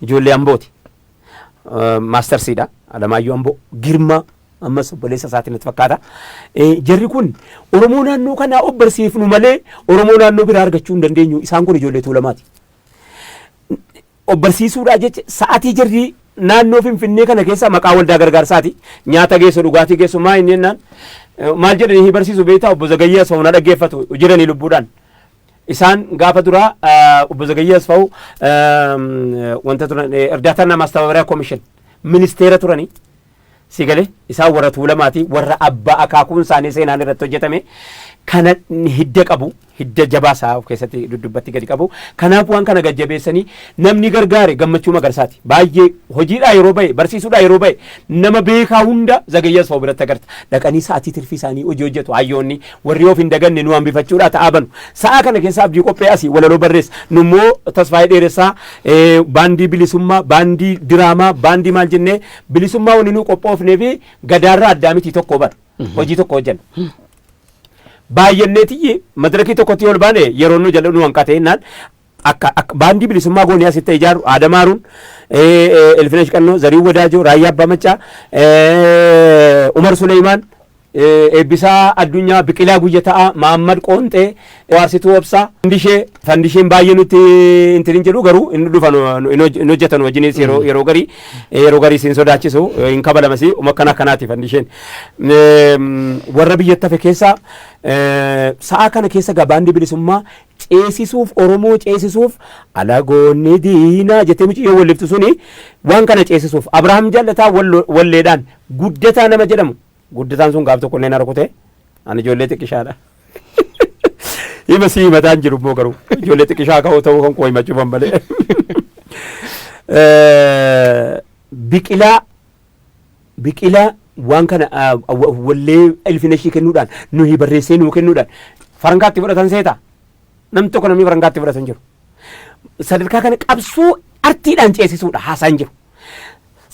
ijoollee Ambooti. Maastarsiidha. Alamaayyoo Amboo. Girmaa ammas obboleessa isaatiin natti fakkaata. Jarri kun Oromoo naannoo kanaa of barsiifnu malee Oromoo naannoo biraa argachuu hin dandeenyu. Isaan kun ijoollee Tuulamaati. Of barsiisuudhaa jecha sa'atii jarri naannoo Finfinnee kana keessa maqaa waldaa gargaarsaati. Nyaata geessu, dhugaatii geessu, maa inni jennaan maal jedhanii barsiisu beektaa? Obbo Zagayyee Asfaw na dhaggeeffatu jiranii lubbuudhaan. Isaan gaafa duraa obbo Zagayyee Asfaw wanta turan እርዳታና ማስተባበሪያ ኮሚሽን ministeera turanii. Si galee? Isaan warra Tuulamaati, warra abbaa akaakuun isaanii seenaan irratti hojjetame. Kana hidda qabu, hidda jabaa isaa of keessatti duddubbatti gadi qabu. Kanaaf waan kana gajjabeessanii namni gargaare Gammachuu Magarsaati. Baay'ee hojiidhaa yeroo ba'e, barsiisuudhaa yeroo ba'e, nama beekaa hunda Zagayyaa Asfaaw biratti agarta. Dhaqanii sa'aatii tirfii isaanii hojii hojjetu. Hayyoonni warri of hin daganne nu hambifachuudhaa ta'aa banu. Sa'a kana keessa Abdii Qophee asii walaloo barreessa. Nummoo Tasfaayee Dheeressaa, baandii bilisummaa, baandii diraamaa, baandii maal jennee bilisummaa wanni nu qophoofnee fi gadaarraa addaa miti, tokko bara. Hojii tokko hojjenna. Baay'anneetiyyi madirakii tokkotti ol baane yeroo nu jala nu hanqate jennaan akka baandii bilisummaa goonee asitti ijaaru Adamaaruun, Elfinesh Qannoo, Zariin Wadaajoo, Raayyaa Abbaa Maccaa, Umar Suleymaan, Eebbisaa Addunyaa, Biqilaa Guyyataa, Maammad Qoonxee, Waarsituu Obsaa, Fandishee. Fandisheen baay'ee nutti intin jedhu, garuu inni dhufan hin hojjetan wajjinis yeroo garii, yeroo garii siin sodaachisu, hin kabalamas akkana akkanaati Fandisheen. Warra biyyatti hafe keessaa sa'a kana keessa baandii bilisummaa ceesisuuf, Oromoo ceesisuuf, alagoonni diinaa jettee mucayyoo walliftu suni waan kana ceesisuuf Abrahaam Jaallataa walleedhaan Guddataa nama jedhamu, Guddataan sun gaaf tokko illee na rukute, ani ijoollee xiqqishaadha. Hima si himataan jiru immoo garuu ijoollee xiqqishaa ka'uu ta'uu kan koo himachuufan malee. Biqilaa waan kana wallee ilfina ishii kennuudhaan nuyi barreessee nuu kennuudhaan farankaatti fudhatan seeta. Namni tokko namni farankaatti fudhatan jiru. Sadarkaa kana qabsoo artiidhaan ceesisuudha haasaan jiru.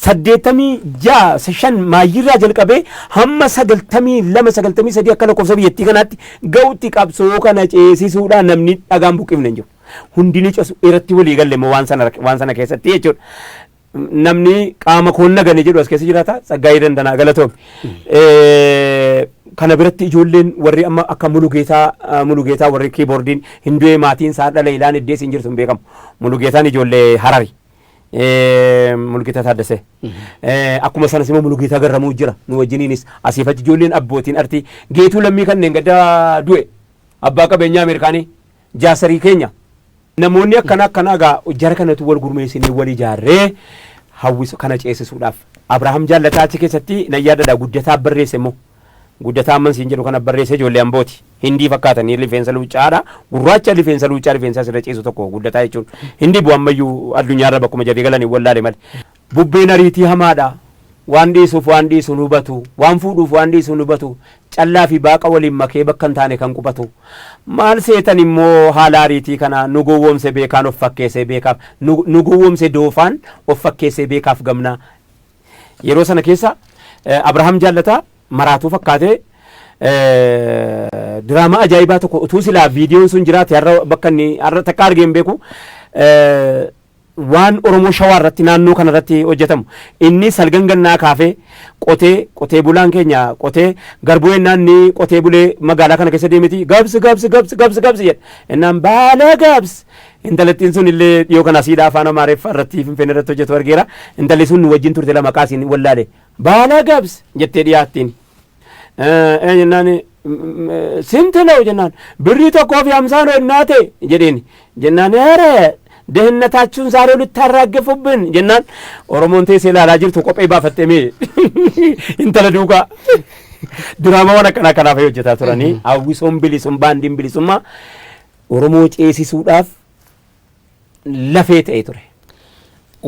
86 5 maayirraa jalqabee hamma 92 93 akka lakkoofsa biyyattii kanaatti ga'utti qabsoo kana ceesisuudhaan namni dhagaan buqqifne hin jiru. Hundi ni cesu irratti walii galle immoo waan sana keessatti jechuudha. Namni qaama koon nagane jedhu as keessa jiraata, Tsaggaayee Dandanaa, galatoome. Kana biratti ijoolleen warri amma akka Mulugeetaa warri keyboardiin hin du'e, maatiin isaa dhala ilaan iddees hin jirtu hin beekamu. Mulugeetaan ijoollee Harari. Mulugeetaa Taaddasee. Akkuma sanas immoo Mulugeetaa Garramuu jira nu wajjiniinis asiif achi ijoolleen abbootiin artii Geetuu Lammii kanneen gadda du'e, abbaa qabeenyaa Ameerikaanii, jaasarii keenya. Namoonni akkana akkanaa gaa jara kanatu wal gurmeessinee wal ijaarree hawwisu kana ceesisuudhaaf. Abrahaam Jaallataa achi keessatti nan yaadadha, Guddataa barreesse immoo. Guddataa amman siin jedhu kana barreesse, ijoollee Ambooti. Hindii fakkaatanii rifeensa luuccaadha. Gurraacha rifeensa luuccaa rifeensa asirra ciisu tokko Guddataa jechuun. Hindii bu'u ammayyuu addunyaarra bakkuma jarri galanii wallaale malee. Bubbeen ariitii hamaadha. Waan dhiisuuf waan dhiisu hin hubatu. Waan fuudhuuf waan dhiisu hin hubatu. Callaa fi baaqa waliin makee bakka hin taane kan qubatu. Maal seetan immoo haala ariitii kana nu gowwoomse beekaan of fakkeessee beekaaf nu gowwoomse doofaan of fakkeessee beekaaf gamnaa. Yeroo sana keessa Abrahaam Jaallataa maraatuu fakkaatee diraamaa ajaa'ibaa tokko utuu silaa viidiyoon sun jiraate har'a bakka inni har'a takka argee hin beeku. Waan Oromoo Shawaa irratti naannoo kana irratti hojjetamu inni salgan gannaa kaafee qotee, qotee bulaan keenya qotee garbuu ennaan inni qotee bulee magaalaa kana keessa deemeti gabsi gabsi gabsi gabsi gabsi jedha ennaan baala gabs. Intalattiin sun illee dhiyoo kana asiidha afaan Amaariffaa irratti Finfinnee irratti hojjetu argeera. Intalli sun nu wajjin turte, lama kaasiin wallaale baala gabs jettee dhiyaattiin. Jennaan ስንት ነው jennaan birrii 1.50 ነው እናቴ jedheen. Jennaan ኧረ ድህነታችሁን ዛሬው ልታራግፉብን jennaan Oromoon teessee ilaalaa jirtu kophee baafattee mee intala duukaa diraamaawwan akkanaa kanaaf hojjetaa turanii hawwisoon bilisummaa, baandiin bilisummaa Oromoo ceesisuudhaaf lafee ta'ee ture.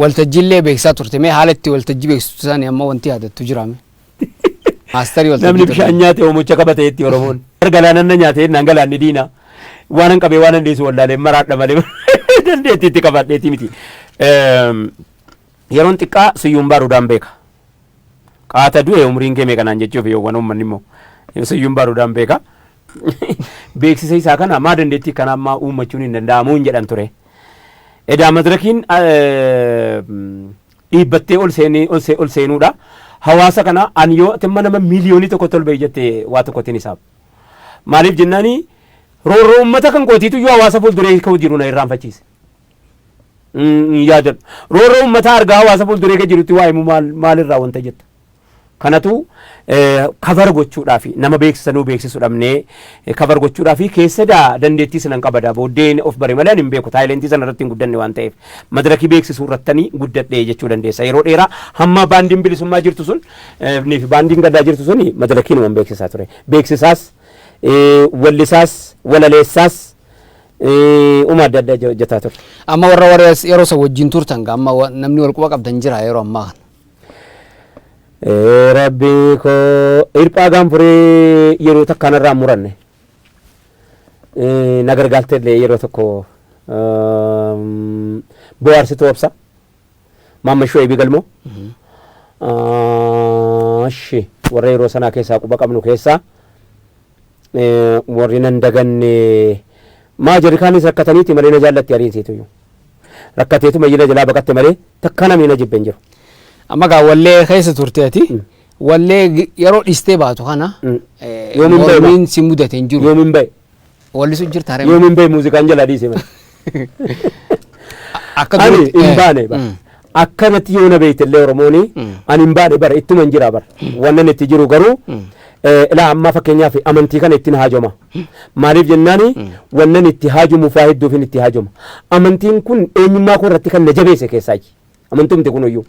Waltajjiillee beeksisaa turte, mee haala itti waltajjii beeksistu isaanii amma wanti yaadattu jiraame? Maastarii waltajjii Namni bishaan nyaate oomocha qabateetti Oromoon. Galaanan na nyaate jennaan galaanni diina. Waan an qabee waan an dhiisu wallaalee maraadha malee dandeettiitti qabadheetti miti. Yeroon xiqqaa Siyyuun Baaruudhaan beeka. Qaata du'e umriin kee meeqanaan jechuuf yoowwan uummanni immoo Siyyuun Baaruudhaan beeka. Beeksisa isaa kana maa dandeettii kana ammaa uummachuun hin danda'amu hin jedhan ture. Edaa madirakiin dhiibbattee ol seenii ol seenuudha. Hawaasa kana ani yoo ati nama 1 miiliyoonii ol bahi jettee waa tokkotti hin hisaabu. Maaliif jennaani roorroo uummata kan kootiitu iyyuu hawaasa fuulduree ka'u jiru na irraanfachiise. Hin yaadadhu. Roorroo uummataa argaa hawaasa fuulduree kee jirutti waa himuu maal maalirraa wanta jetta. Kanatu cover gochuudhaaf nama beeksisanuu beeksisu dhabnee cover gochuudhaaf keessa daa dandeettii sanan qabada booddeen of bare malee ani hin beeku, talentii sana irratti hin guddanne waan ta'eef madirakii beeksisuu irrattanii guddadhee jechuu dandeessa. Yeroo dheeraa hamma baandiin bilisummaa jirtu sun fi baandiin gaddaa jirtu sun madirakiin waan beeksisaa ture. Beeksisaas Wallisaas walaleessaas uma adda addaa hojjetaa ture. Amma warra yeroo san wajjin turtan amma namni wal quba qabdan jira yeroo ammaa kana? Rabbi koo, hirphaa gaanfuree yeroo takkaan irraa muranne. Na gargaarte illee yeroo tokko bohaarsituu obsa. Maamma Shu'eebii Galmoo. Ashi warra yeroo sanaa keessaa quba qabnu keessaa warri nan daganne maa jarri kaanis rakkataniiti malee na jaallatti ariinsiituyyuu. Rakkateetu mayyila jalaa baqatte malee takka namni na jibbe hin jiru. Amma gaa wallee keessa turte ati, wallee yeroo dhiistee baatu kana Yoomiin ba'e? Mormiin si mudate hin jiru? Yoomiin ba'e? Wallisu jirta haree? Yoomiin ba'e muuziqaan jalaa dhiise malee? Akka Ani duritti hin baane bara. Akkanatti yoo na beekte illee Oromooni, ani hin baane bara, ittuma hin jira bara. Wannan itti jiru garuu ilaa amma fakkeenyaaf amantii kana ittiin haajoma. Maaliif jennaani, wannan itti haajomu faa hedduufin itti haajoma. Amantiin kun eenyummaa koo irratti kan na jabeesse keessaayi. Amantumti kun iyyuu.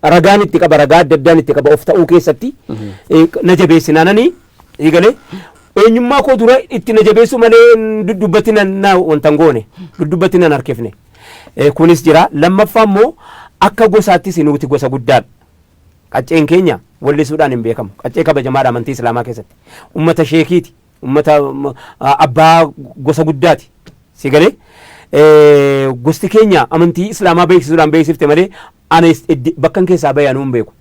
Ragaan itti qaba, ragaa adda addaan itti qaba, of ta'uu keessatti na jabeessinaananii eegalee eenyummaa koo dura itti na jabeessu malee duddubbatti na wanta hin goone, duddubbatti nan harkifne. Kunis jira. Lammaffaa immoo akka gosaattis nuti gosa guddaadha. Qacceen keenya wallisuudhaan hin beekamu. Qaccee kabajamaadha amantii Islaamaa keessatti. Ummata sheekiiti. Ummata abbaa gosa guddaati. Si galee, gosti keenya amantii Islaamaa beeksisuudhaan beeksifte malee ana bakkan keessaa bahe anuu hin beeku.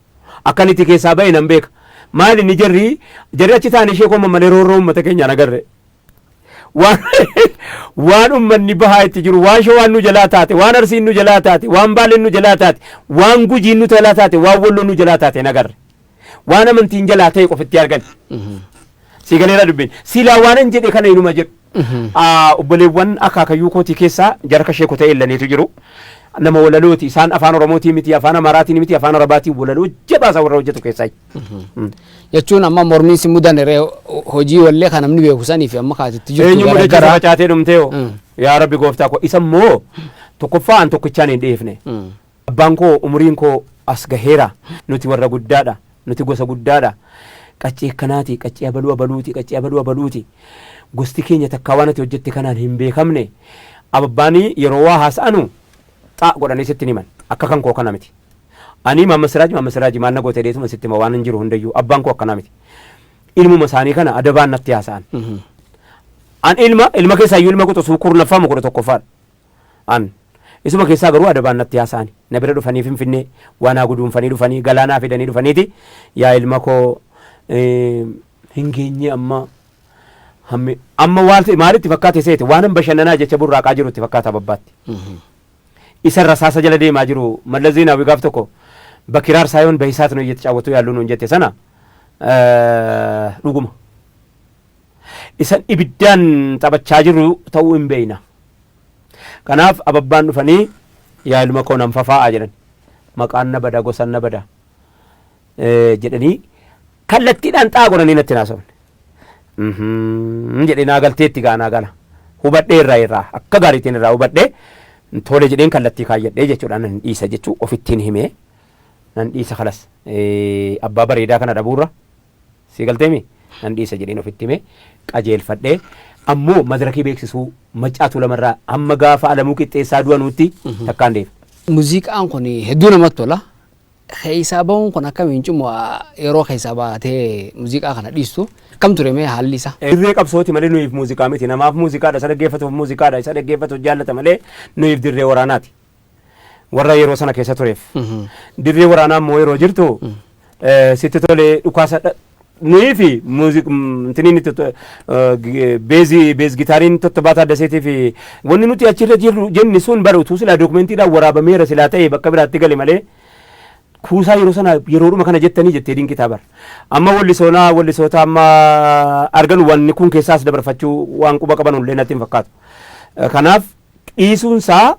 Akkan itti keessaa bahe nan beeka. Maali inni jarri achi taa'anii ishee koo malee roorroo uummata keenyaan agarre. Waan uummanni bahaa itti jiru, waan Shawaan nu jalaa taate, waan Arsiin nu jalaa taate, waan Baaleen nu jalaa taate, waan Gujiin nu jalaa taate, waan Walloon nu jalaa taate hin agarre. Waan amantiin jalaa ta'e qofitti argan. Si galeera dubbiin. Silaa waan hin jedhe kana inuma jedhu. Obboleewwan akaakayyuu kootii keessaa jarka sheeko ta'e illaniitu jiru. Nama walalooti. Isaan afaan Oromootii miti, afaan Amaaraatiin miti, afaan Arabaatiin walaloo jabaa isaa warra hojjetu keessaa. Jechuun amma mormiin si mudan irree hojii wallee kan namni beeku sanii fi amma kaatitti jirtu Eenyu mudachiisa garagara. facaatee dhumtee hoo? Yaa Rabbi gooftaa koo, isa immoo tokkoffaa an tokkichaan hin dhiifne. Abbaan koo umuriin koo as gaheera. Nuti warra guddaadha. Nuti gosa guddaadha. Qaccee akkanaati, qaccee abaluu abaluuti, qaccee abaluu abaluuti. Gosti keenya takkaa waan ati hojjette kanaan hin beekamne. Abbaanii yeroo waa haasa'anu xaa godhanii sitti himan. Akka kan koo kana miti. Ani Maamma Siraaj, Maamma Siraaj maal na goote dheetuma sitti hima waan hin jiru hundayyuu. Abbaan koo akkanaa miti. Ilmuma isaanii kana adabaan natti haasa'an. An ilma keessaayyuu ilma quxisuu 10ffaa moo 11ffaadha. An isuma keessaa garuu adabaan natti haasa'ani. Na bira dhufanii Finfinnee waan haa guduunfanii dhufanii galaanaa fidanii dhufaniiti, yaa ilma koo, hin geenye amma hammi amma waan maalitti fakkaate seete, waan bashannanaa jecha burraaqaa jiru itti fakkaata babbaatti. Isa rasaasa jala deemaa jiru Mallas Zeenaawii gaaf tokko በክራር ሳይሆን በእሳት ነው እየተጫወቱ ያሉ ነው jette sana dhuguma. Isan ibiddaan taphachaa jiru ta'uu hin beeyna. Kanaaf ababbaan dhufanii, yaa ilma koo, nan fafaa'a jedhan. Maqaan na bada, gosaan na bada jedhanii kallattiidhaan xaa godhanii natti naasofne. Jedhee naa galteetti gaa naa gala. Hubadhee irraa akka gaariitiin irraa hubadhee, tole jedheen kallattii kaayyadhee jechuudha, nan dhiisa jechuu ofittiin himee nan dhiisa, kalas abbaa bareedaa kana dhabuurra, si galteemi, nan dhiisa jedheen ofitti himee qajeelfadhee, ammoo madirakii beeksisuu Maccaatu Lamarraa hamma gaafa Alamuu Qixxeessaa du'anuutti takkaan deema. Muuziqaan kun hedduu namatti tola. Keessaa bahuun kun akkamiin cimu, yeroo keessaa baatee muuziqaa kana dhiistu akkam ture mee haalli isaa? Dirree qabsooti malee nuyiif muuziqaa miti. Namaaf muuziqaadha, isa dhaggeeffatuuf muuziqaadha, isa dhaggeeffatuuf jaallata malee nuyiif dirree waraanaati. Warra yeroo sana keessa tureef. Dirree waraanaa immoo yeroo jirtu sitti tolee dhukaasa nuyi fi muuziqaa itti beezii bass gitaariin Tottobaa Taaddaseetii fi wanni nuti achirra jirru jenni sun bara utuu silaa dookumentiidhaan waraabameera silaa ta'e bakka biraatti gale malee kuusaa yeroo sana yeroodhuma kana jettanii jettee dinqitaa bara. Amma wallisoonaa wallisoota amma argan wanni kun keessaas dabarfachuu waan quba qaban illee natti hin fakkaatu. Kanaaf dhiisuunsaa,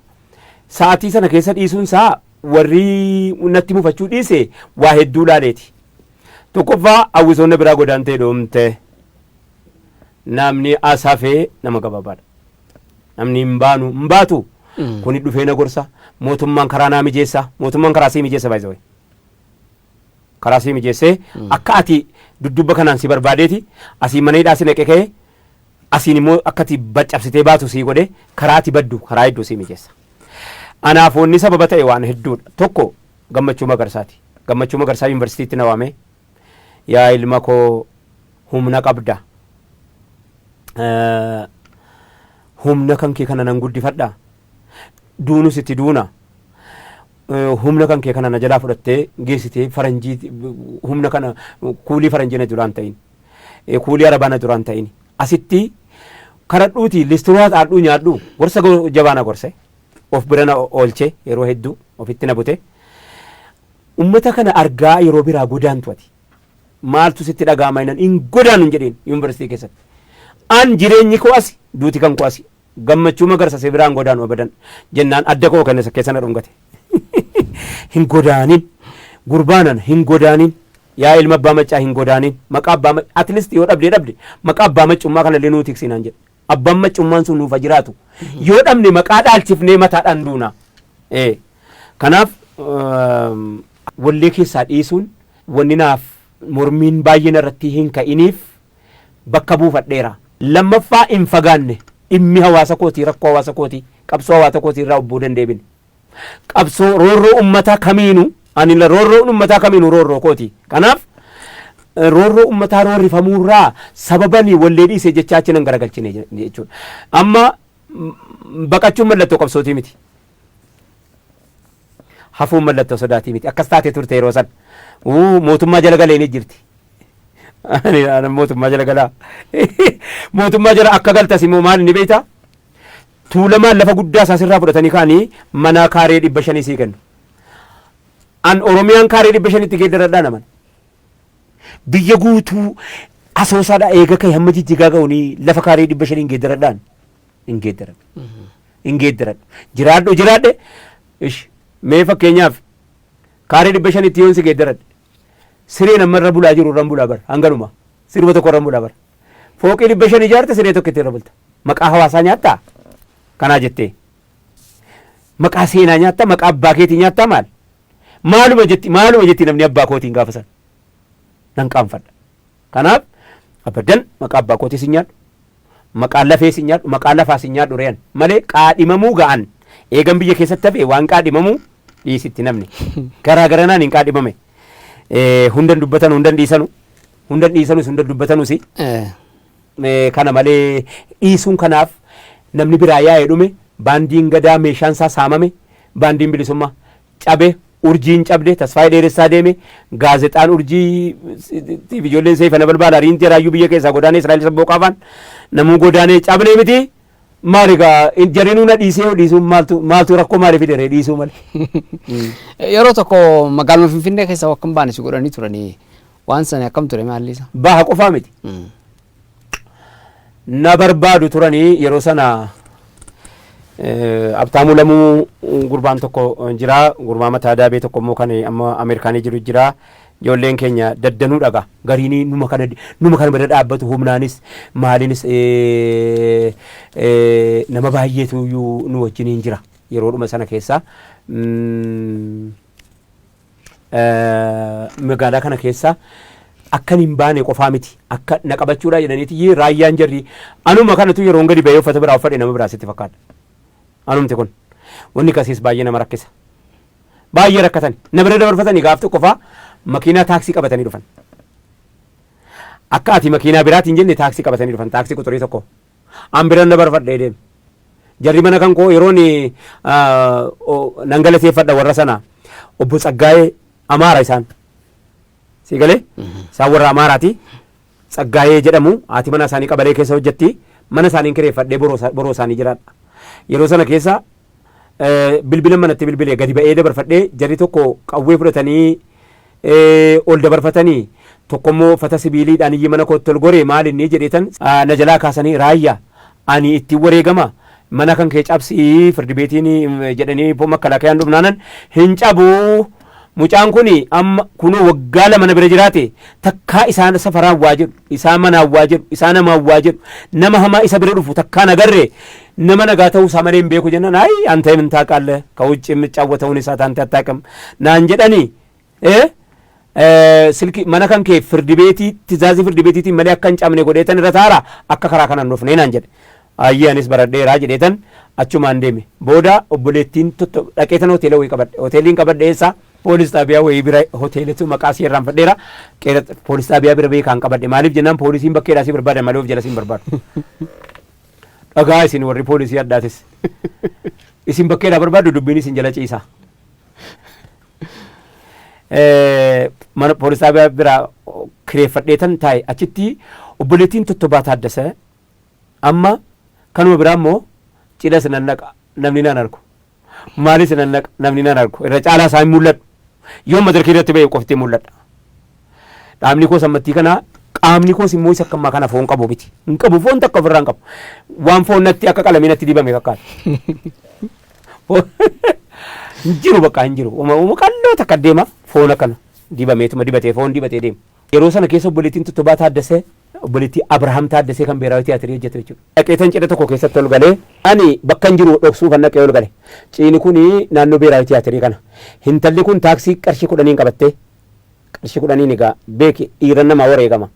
sa'aatii sana keessa dhiisuunsaa, warri natti mufachuu dhiise waa hedduu laaleeti. Tokkoffaa hawwisoonni biraa godaantee dhoomte, namni asafee nama gabaabaadha. Namni hin baanu hin baatu. Kuni dhufee na gorsa, mootummaan karaa naa mijeessa, mootummaan karaa sii mijeessa baay'ee. Karaa sii mijeessee akka ati dudduuba kanaan si barbaadeeti asii mana hidhaa si naqe ka'ee asiin immoo akka ati baccabsitee baatu sii godhe karaa ati baddu karaa hedduu sii mijeessa. Anaaf wanni sababa ta'e waan hedduudha. Tokko Gammachuu Magarsaati. Gammachuu Magarsaa yuunivarsiitiitti na waame. Yaa ilma koo, humna qabda. Humna kan kee kana nan guddifadha. Duunus itti duuna. Humna kan kee kana na jalaa fudhattee geessitee faranjii humna kana kuulii faranjii na duraan ta'in. Kuulii arabaa na duraan ta'in. Asitti karadhuuti listiroo haxaadhuu nyaadhu gorsa jabaa na gorse. Of bira na oolche, yeroo hedduu ofitti na bute. Ummata kana argaa yeroo biraa godaantu ati. Maaltu sitti dhaga'ama jennaan hin godaanu hin jedheen yuunivarsiitii keessatti. An jireenyi koo asi, duuti kan koo asi. Gammachuu Magarsa si biraan godaanu abadan jennaan adda koo kana keessa na dhungate. Hin godaanin, gurbaanan hin godaanin, yaa ilma abbaa maccaa hin godaanin, maqaa abbaa maccaa at least yoo dhabdee dhabde maqaa abbaa maccummaa kanallee nuu tiksi naan jedhe. Abbaan maccummaan sun nuuf haa jiraatu. Yoo dhabne maqaa dhaalchifnee mataadhaan duuna. Kanaaf wallee keessaa dhiisuun wanni naaf mormiin baay'een irratti hin ka'iniif bakka buufadheera. Lammaffaa, hin fagaanne, dhimmi hawaasa kootii, rakkoo hawaasa kootii, qabsoo hawaasa kootii irraa obboo dandeebine. Qabsoo roorroo uummataa kamiinuu ani roorroo uummataa kamiinuu roorroo kooti. Kanaaf roorroo uummataa roorrifamuurraa sababanii wallee dhiisee jechaa achi nan garagalchine jechuudha. Amma baqachuun mallattoo qabsootii miti. Hafuun mallattoo sodaatii miti. Akkas taatee turte yeroo san. Mootummaa jala galee ni jirti. Ani mootummaa jala galaa. Mootummaa jala akka galtas immoo maal ni beektaa? Tuulamaan lafa guddaa isaa sirraa fudhatanii kaanii mana kaaree 500 sii kennu. An Oromiyaan kaaree 500tti geeddaradhaa naman. Biyya guutuu Asoosaadhaa eega ka'e hamma Jijjigaa ga'uun lafa kaaree 500n geeddaradhaan hin geeddaradhu. Hin geeddaradhu. Jiraadhu jiraadhe ish mee fakkeenyaaf kaaree 500tti yoon si geeddaradhe sireen amma irra bulaa jiru irran bulaa bara, hanganuma sirba tokko irran bulaa bara. Fooqii 500 ijaarte siree tokkotti irra bulta. Maqaa hawaasaa nyaattaa? Kanaa jettee. Maqaa seenaa nyaattaa? Maqaa abbaa keetii nyaattaa maal? Maaluma jetti, maaluma jetti namni abbaa kootiin gaafa san. Nan qaanfadha. Kanaaf abadan maqaa abbaa kootii sin nyaadhu. Maqaa lafee sin nyaadhu, maqaa lafaa sin nyaadhu re'an. Malee qaadhimamuu ga'an. Eegan biyya keessatti hafe waan qaadhimamuu dhiisitti namni. Garaa garanaan hin qaadhimame. Hundan dubbatan, hundan dhiisanu. Hundan dhiisanus, hundan dubbatanus. Kana malee dhiisuun kanaaf namni biraa yaa'ee dhume, baandiin Gadaa meeshaan isaa saamame, baandiin bilisummaa cabe, Urjiin cabde, Tasfaayee Dheeressaa deeme, gaazexaan Urjii ijoolleen Seefa na balbaala riinti raayyuu biyya keessaa godaanee Israa'el sabbooqaafaan namuu godaanee cabnee miti. Maal egaa jarinuu na dhiisee yoo dhiisuun maaltu maaltu rakkoo maalii fide dhiisuu malee. Yeroo tokko magaaluma Finfinnee keessa akka hin baane si godhanii turanii, waan sana akkam ture, maalli isaa? Baha qofaa miti. Na barbaadu turanii yeroo sana. Abtaamuu Lamuu gurbaan tokko jira, gurbaa mataa daabee tokko immoo kan amma Ameerikaanii jiru jira. Ijoolleen keenya daddanuu dhaga. Gariin numa kana bira dhaabbatu, humnaanis maaliinis nama baay'eetu iyyuu nu wajjiniin jira yeroodhuma sana keessa. Magaalaa kana keessa akkan hin baane qofaa miti, akka na qabachuudha jedhaniiti raayyaan jarri anuma kanatu yeroon gadi bahee uffata biraa uffadhe nama biraa sitti fakkaata. Anumti kun wanni kasiis baay'ee nama rakkisa. Baay'ee rakkatan, na bira dabarfatanii gaaf tokko faa makiinaa taaksii qabatanii dhufan. Akka ati makiinaa biraatiin jenne taaksii qabatanii dhufan, taaksii quxurii tokko. An biran dabarfadhee deeme. Jarri mana kan koo yeroon nan galateeffadha warra sana, obbo Tsaggaayee, Amaara isaan. Si galee? Isaan warra Amaaraati. Tsaggaayee jedhamu, haati mana isaanii qabalee keessa hojjetti. Mana isaanii kireeffadhee boroo isaanii jiraadha. Yeroo sana keessa bilbila manatti bilbilee gadi ba'ee dabarfadhee, jarri tokko qawwee fudhatanii ol dabarfatanii, tokkommoo uffata sibiiliidhaan iyyi mana kootti ol goree maal inni jedheetan na jalaa kaasanii, "Raayyaa, ani ittiin wareegama, mana kan kee cabsii firdi beetiin" jedhanii makkalaakayaan dhufnaanan, "Hin cabuu, mucaan kun amma kunoo waggaa 2 na bira jiraate, takkaa isaan safaraan waa jedhu, isaa manaan waa jedhu, isaa namaan waa jedhu, nama hamaa isa bira dhufu takkaa nagarree, nama nagaa ta'uu isaa malee hin beeku" jennaan, "አይ አንተ ምን ታውቃለህ? ከውጭ የምጫወተውን እሳት አንተ አታውቅም" naan jedhanii. Silki mana kan kee firdi beetii tizaazii firdi beetiitiin malee akka hin cabne godheetan irra taara akka karaa kanaan dhufnee naan jedhe. Ayyee, anis baradheeraa jedheetan achumaan deeme. Booda obboleettiin dhaqeetan hoteela wayii qabadhe. Hoteeliin qabadhe eessa? Poolis xaabiyaa wayii bira hoteelitu maqaa isii irraanfadheera. Qeera poolis xaabiyaa bira beekaan qabadhe. Maaliif jennaan, poolisiin bakkeedhaa si barbaada malee of jala si hin barbaadu. Dhagaa isin warri poolisii addaatis. Isin bakkeedhaa barbaaddu, dubbiin isin jala ciisa. Mana poolis xaabiyaa bira kireeffadheetan taa'e. Achitti obboleettiin Tottobaa Taaddasee amma kanuma biraa immoo cidhas nan naqa, namni nan argu. Maalis nan naqa, namni nan argu. Irra caalaa isaa hin mul'adhu. Yoo madarkii irratti ba'e qofti mul'adha. Dhaabni koos ammattii kana, qaamni koos immoo isa akkammaa kana foon qabu miti. Hin qabu, foon takka ofirraa hin qabu. Waan foon natti akka qalamii natti dibame fakkaata. Hin jiru, bakka hin jiru. Uma uma qalloo takka deema, foon akkana dibameetuma dibatee, foon dibatee deema. Yeroo sana keessa obboleettiin Tottobaa Taaddasee, obboleettii Abrahaam Taaddasee kan Beeraawi Tiyaatirii hojjetu jechuudha. Dhaqeetan cidha tokko keessatti ol galee, ani bakka hin jiru dhoksuu kan dhaqee ol gale. Ciini kuni naannoo Beeraawi Tiyaatirii kana. Intalli kun taaksii qarshii 10n qabattee, qarshii 10n egaa beeki, dhiiran namaa wareegama.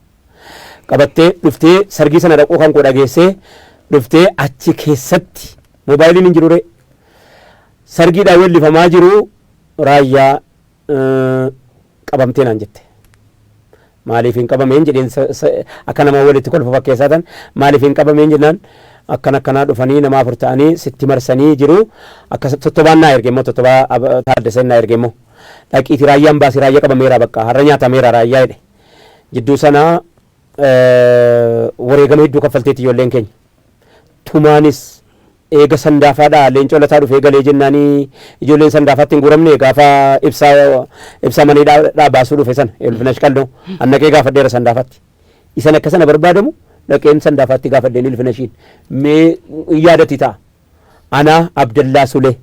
Qabattee dhuftee, sargii sana dhaquu kan koo dhageessee dhuftee, achi keessatti moobaayiliin hin jiru ree. Sargiidhaan weellifamaa jiru, Raayyaa qabamtee naan jette. Maaliif hin qabameen jedheen, akka nama walitti kolfa fakkeessaa tan, maaliif hin qabameen jennaan, akkan akkanaa dhufanii nama afur ta'anii sitti marsanii jiru. Akka Tottobaan naa erge immoo, Tottobaa Taaddaseen naa erge immoo, dhaqiiti Raayyaan baasi, Raayyaa qabameera, bakka har'a nyaatameera Raayyaa jedhe. Jidduu sana wareegama hedduu kaffalteetti ijoolleen keenya. Tumaanis eega Sandaafaadhaa Leencoo Lataa dhufee galee jennaanii ijoolleen Sandaafaatti hin guuramne, gaafa ibsaa ibsaa mana hidhaa baasuu dhufe sana Ilfinash Qalloo annaqee gaafadheera Sandaafaatti. Isan akka sana barbaadamu dhaqeen Sandaafaatti gaafadheen Ilfinashiin mee hin yaadatti ta'a. Anaa Abdallaa Sulee,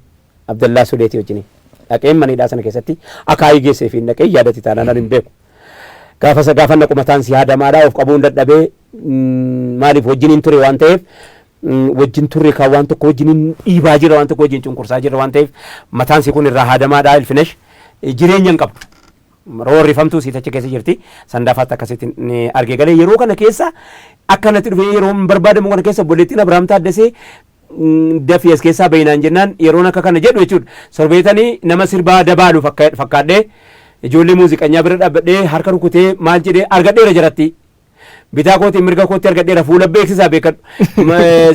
Abdallaa Suleeti wajjiniin dhaqeen mana hidhaa sana keessatti akaayii geessee fi dhaqee yaadatti ta'a, nan hin beeku. Gaafa isa gaafa naqu mataan si haadamaadhaa, of qabuun dadhabee, maaliif wajjiniin ture waan ta'eef, wajjin turre kan waan tokko wajjiniin dhiibaa jira, waan tokko wajjin cunqursaa jira waan ta'eef, mataan si kun irraa haadamaadhaa. Ilfinesh jireenya hin qabdu. Roorrifamtuu siit achi keessa jirti. Sandaafaatti akkasitti ni argee galee. Yeroo kana keessa akkanatti dhufee, yeroo hin barbaadamu kana keessa, obboleettiin Abrahaam Taaddasee dafii as keessaa bayinaan jennaan, yeroon akka kana jedhu jechuudha. Sorbeetanii nama sirbaa dabaalu fakkaadhee ijoollee muuziqanyaa bira dhaabbadhee harka rukutee maal jedhee argadheera jaratti. Bitaa kootiin mirga kootti argadheera, fuula beeksisaa beekadhu.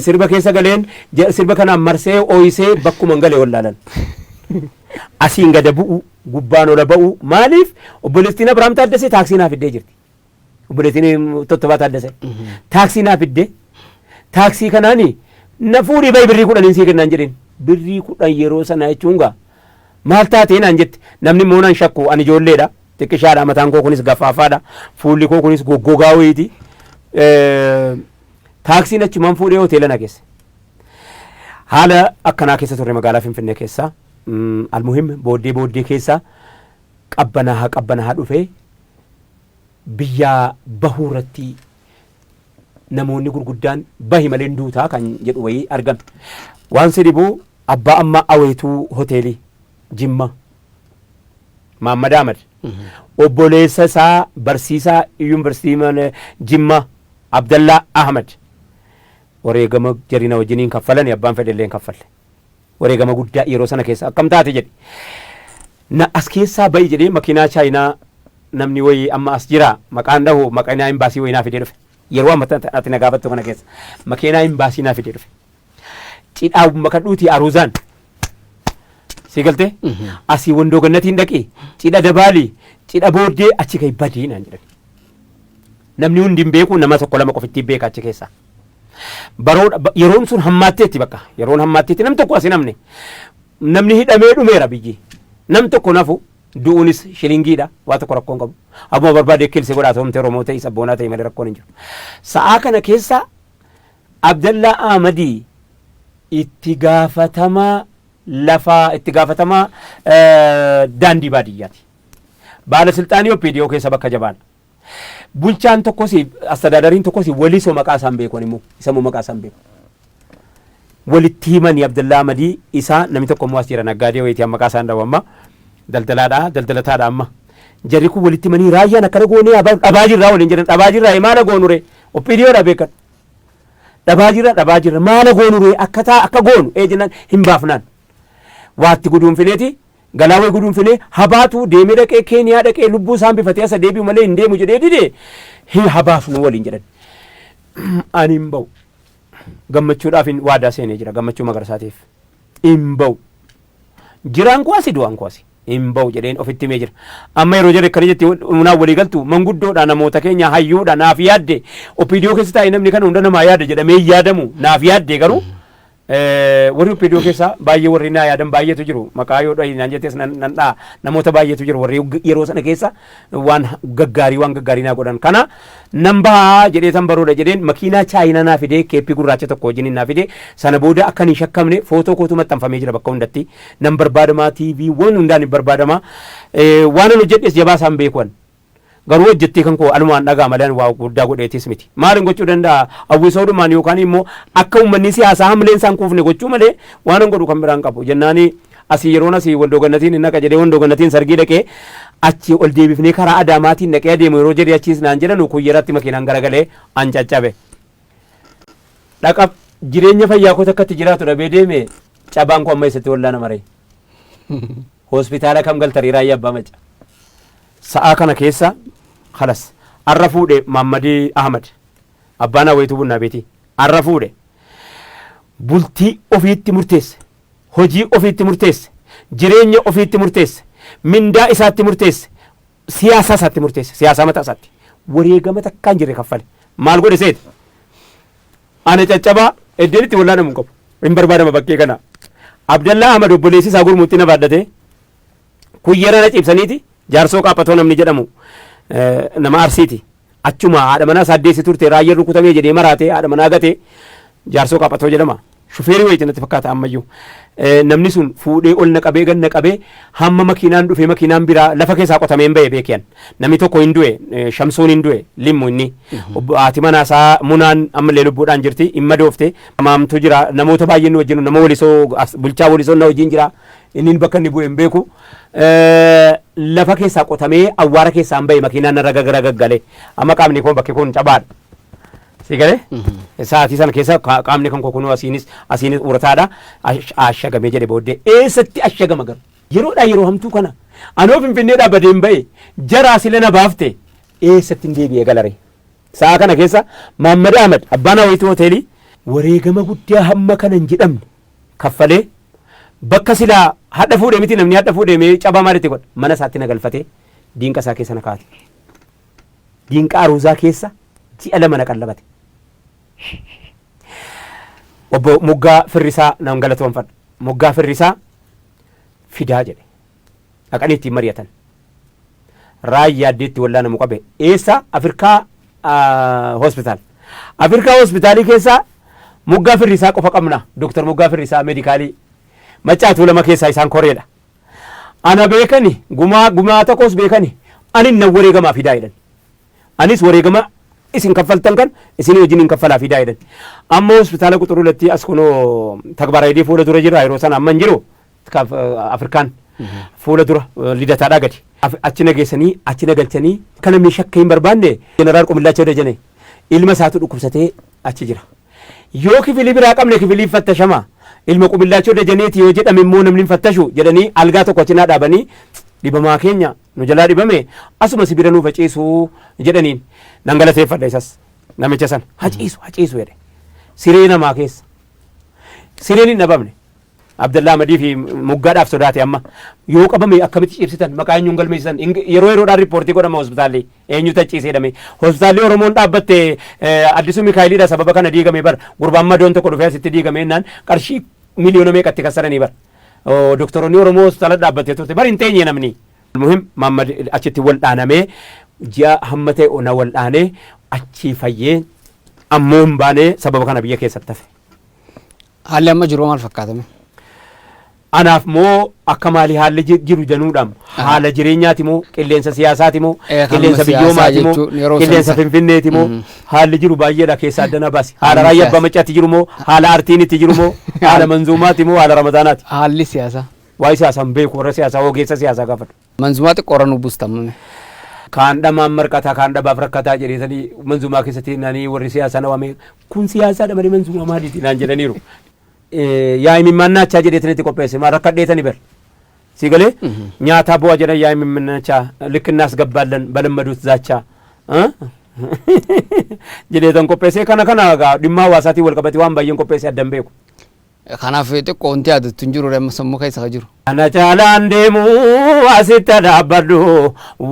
Sirba keessa galeen sirba kanaan marsee ooyisee bakkuma hin galee wallaalan. Asiin gada bu'u, gubbaan ola ba'u, maaliif obboleettiin Abrahaam Taaddasee taaksii naa fiddee jirti. Obboleettiin Tottobaa Taaddasee. Taaksii naa fiddee, taaksii kanaani na fuudhii bahi, birrii 10n sii kennaan jedheen. Birrii 10 yeroo sana jechuun gaa maal taatee naan jette. Namni immoo nan shakku, ani ijoolleedha. Xiqqishaadha, mataan koo kunis gaffaafaadha. Fuulli koo kunis goggogaa wayiiti. Taaksiin achumaan fuudhee hoteela na geesse. Haala akkanaa keessa turre magaalaa Finfinnee keessa. Almuhim, booddee booddee keessa qabbanahaa qabbanahaa dhufee biyyaa bahuu irratti namoonni gurguddaan bahi malee hin duutaa kan jedhu wayii argame. Waan si dhibu, abbaa amma Aweetuu hoteelii Jimma Maammad Ahmad, obboleessa isaa barsiisaa yuunivarsiitii mana Jimma Abdallaa Ahmad, wareegama jarina wajjiniin kaffalani, abbaan fedhe illee hin kaffalle. Wareegama guddaa yeroo sana keessa akkam taate jedhe. Na as keessaa ba'i jedhee makiinaa Chaayinaa namni wayii amma as jira, maqaan dhahu, makiinaa imbaasii wayii naa fidee dhufe. Yeroo amma ati na gaafattu kana keessa makiinaa imbaasii naa fidee dhufe. Cidhaa makadhuutii aruuzaan si galtee asii Wandoo Gannatiin dhaqi, cidha dabaali, cidha booddee achi gahi, badii naan jedhan. Namni hundi hin beeku, nama tokko lama qofittii beeka achi keessaa. Baroo yeroon sun hammaatteetti, bakka yeroon hammaatteetti nam tokko as hin hafne. Namni hidhamee dhumeera biyyi. Nam tokko nafu du'uunis shilingiidha, waa tokko rakkoon qabu. Abbuma barbaade kilse godhaa, toomte Oromoo ta'e sabboonaa ta'e malee rakkoon hin jiru. Sa'aa kana keessa Abdallaa Ahmadii itti gaafatamaa lafaa, itti gaafatamaa daandii baadiyyaati. Baala silxaanii OPDO keessa bakka jabaadha. Bulchaan tokkos, astadaadariin tokkos Walisoo, maqaa isaan beeku immoo, isa immoo maqaa isaan beeku. Walitti himanii Abdallaa Ahmadii isaa, namni tokko immoo as jira, naggaadee wayitii, amma maqaa isaan dhawu, amma daldalaadha, daldalataadha amma. Jarri kun walitti manii raayyaan akkana goonee dhabaa jirraa waliin jedhan. Dhabaa jirraa, maala goonure? OPDOdha beekan. Dhabaa jirra, dhabaa jirra, maala goonure? Akka taa akka goonu ee jennaan hin baafnaan. Waatti guduunfineeti galaawee guduunfinee habaatu deemee dhaqee Keeniyaa dhaqee lubbuu isaan bifatee asa deebi'u malee hin deemu jedhee dide hin habaafnu waliin jedhan. Ani hin ba'u. Gammachuudhaaf hin waadaa seenee jira Gammachuu Magarsaatiif. Hin ba'u. Jiraan koo asi, du'aan koo asi. Hin ba'u jedheen ofitti himee jira. Amma yeroo jedhe akkana jetti humnaan walii galtu manguddoodha, namoota keenya hayyuudha, naaf yaadde. OPDO keessa taa'ee namni kana hunda namaa yaada jedhamee hin yaadamu, naaf yaadde. Garuu warri OPDO keessaa baay'ee warri naa yaadan baay'eetu jiru. Maqaa yoo dhahi naan jettes nan dha'a. Namoota baay'eetu jiru warri yeroo sana keessa waan gaggaarii naa godhan. Kana nan bahaa jedhee tan baruudha jedheen makiinaa Chaayinaa naa fidee, keeppii gurraacha tokko wajjin naa fidee. Sana booda akka hin shakkamne footoo kootu maxxanfamee jira bakka hundatti. Nan barbaadamaa, TV waan hundaan hin barbaadamaa. Waan an hojjedhes jabaa isaan beekuan. Garuu hojjettee kan koo alumaan dhagaa malee ani waa guddaa godheetis miti. Maalin gochuu danda'a? Hawwisoodhumaan yookaan immoo akka uummanni siyaasaa hamleen isaan kuufne gochuu malee waan an godhu kan biraan qabu. Jennaani asii yeroon asii Waldoo Gannatiin hin naqa jedhee Waldoo Gannatiin sargii dhaqee achi ol deebifnee karaa Adaamaatiin dhaqee adeemu yeroo jedhee achiis naan jedhanu Kuyyeratti makiinaan garagalee an caccabe. Dhaqa jireenya fayyaa koo takkatti jiraatu dhabee deeme. Cabaan koo amma eessatti wallaana maree? Hospitaala kam galtarii Raayyaa Abbaa Macca? Sa'aa kana keessa kalas arra fuudhe Maammadii Ahmad, abbaan hawweetuu bunnaa beetii, arra fuudhe. Bultii ofiitti murteesse, hojii ofiitti murteesse, jireenya ofiitti murteesse, mindaa isaatti murteesse, siyaasaa isaatti murteesse, siyaasaa mataa isaatti wareegama takkaan jirre kaffale. Maal godhe seete? Ana caccabaa iddeen itti wallaanamu hin qabu, hin barbaadama bakkee kana. Abdallaa Ahmad obboleessi isaa gurmuutti na baadhate. Kuyyera na ciibsaniiti Jaarsoo Qaaphatoo namni jedhamu nama Arsiiti. Achuma haadha manaa isaa deessi turte, raayyaan rukutamee jedhee maraatee haadha manaa gatee, Jaarsoo Qaaphatoo jedhama. Shufeerii wayiiti natti fakkaata ammayyuu. Namni sun fuudhee ol na qabee gad na qabee hamma makiinaan dhufee makiinaan biraa lafa keessaa qotamee hin ba'e beekiyan. Namni tokko hin du'e, Shamsuun hin du'e, Limmu inni. Haati manaa isaa Munaan ammallee lubbuudhaan jirti, hin madoofte. Maamtu jira, namoota baay'een nu wajjin, nama Walisoo, bulchaa Walisoo na wajjin jira. Inni bakka inni bu'e hin beeku. Lafa keessaa qotamee awwaara keessaa hin ba'e makiinaan narra gaggale. Amma qaamni koo bakki kun cabaadha. Si galee? Sa'aatii sana keessa qaamni kan koo kunuu asiinis asiinis urataadha. Ashagamee jedhe booddee. Eessatti ashagama garuu? Yeroodhaa yeroo hamtuu kana. Anoo Finfinneedhaa badeen ba'e, jaraa sila na baafte, eessatti hin deebi'ee galare? Sa'a kana keessa Maammad Ahmad abbaan Hawayituu hoteelii wareegama guddaa hamma kana hin jedhamne kaffalee bakka silaa hadha fuudhee miti, namni hadha fuudhee mee cabaa maalitti godha, mana isaatti na galfatee diinqa isaa keessa na kaa'ate. Diinqa aruuzaa keessa ji'a 2 na qallabate. Obbo Muggaa Firrisaa nan galatoonfadha. Muggaa Firrisaa fidaa jedhe. Dhaqanii ittiin mari'atan. Raayyaa addeetti wallaanamu qabe. Eessa? Afrikaa hospitaal. Afrikaa hospitaalii keessaa Muggaa Firrisaa qofa qabna. Dooktar Muggaa Firrisaa meedikaalii. Maccaa Tuulama keessaa isaan koreedha. Ana beekani, gumaa gumaa tokkos beekani, ani nan wareegamaa fidaa jedhan. Anis wareegama isin kaffaltan kan isinii wajjin hin kaffalaa fidaa jedhan. Amma hospitaala Quxuruulatti as kunoo Tagbaaraayidii fuula dura jira, yeroo sana amma hin jiru. Afrikaan fuula dura Lidataadhaa gadi. Achi na geessanii achi na galchanii akka namni shakka hin barbaanne Jeneraal Qumillaachoo Dajane ilma isaatu dhukkubsatee achi jira. Yoo kifilii biraa qabne kifilii fattashama. Ilma Qumillaachoo Dajaneeti yoo jedhame immoo namni hin fattashu jedhanii algaa tokko achi naa dhaabanii, dhibamaa keenya nu jalaa dhibame asuma si bira nuuf haciisu jedhaniin. Nan galateeffadha isas, namicha sana, haciisu haciisu jedhe. Siree namaa keessa. Sireen hin dhabamne. Abdallaa Amadii fi Muggaadhaaf sodaate, amma yoo qabame akkamitti cibsitan, maqaa eenyuun galmeessisan? Yeroo yeroodhaan riippoortii godhama, hospitaalli eenyutu acciisee jedhame. Hospitaalli Oromoon dhaabbatte Addisuu Mikaayiliidha, sababa kana diigame bar. Gurbaan madoon tokko dhufee asitti diigame jennaan qarshii miliyoona meeqatti kassaranii bar. Doktoroonni Oromoo hospitaala dhaabbattee turte bar, hin teenye namni. Muhim Maammad achitti wal dhaanamee ji'a hamma ta'e ona wal dhaanee achii fayyee ammoo hin baanee, sababa kana biyya keessatti hafe. Haalli amma jiru maal fakkaatame? Anaaf moo akka maali haalli jiru danuudhaam? Haala jireenyaati moo, qilleensa siyaasaati moo, Kanuma qilleensa siyaasaa biyyoomaati moo, jechuun yeroo qilleensa Finfinneeti moo? Haalli jiru baay'eedha, keessaa addana baasi. Haala Haalli Raayyaa Abbaa siyaasaa. Maccaatti jiru moo, haala artiin itti jiru moo, haala manzuumaati moo, haala Ramadaanaati? Haalli siyaasaa. Waa'ee siyaasaa hin beeku, warra siyaasaa ogeessa siyaasaa gaafadhu. Manzumaa xiqqoorra nu buustamame. Kaan dhamaan marqataa, kaan dhabaaf rakkataa jedheetanii manzumaa keessatti naanii warri siyaasaa na waamee, kun siyaasaadha malee manzumaa maaliiti naan jedhaniiru. Yaa imimmaannaachaa jedheetanii itti qopheesse, maal rakkadheetanii bar. Si galee nyaataa bu'aa jedhan, yaa imimmaannaachaa ልክ እናስገባለን በለመዱት ዛቻ jedheetan qopheesse. Kana egaa dhimma hawaasaatiin wal qabate waan baay'een qopheesse, addan beeku. Kanaaf xiqqoo wanti yaadattu hin jiru amma sammuu keessa ka jiru. Ana caalaan deemu asitti dhaabbadhu,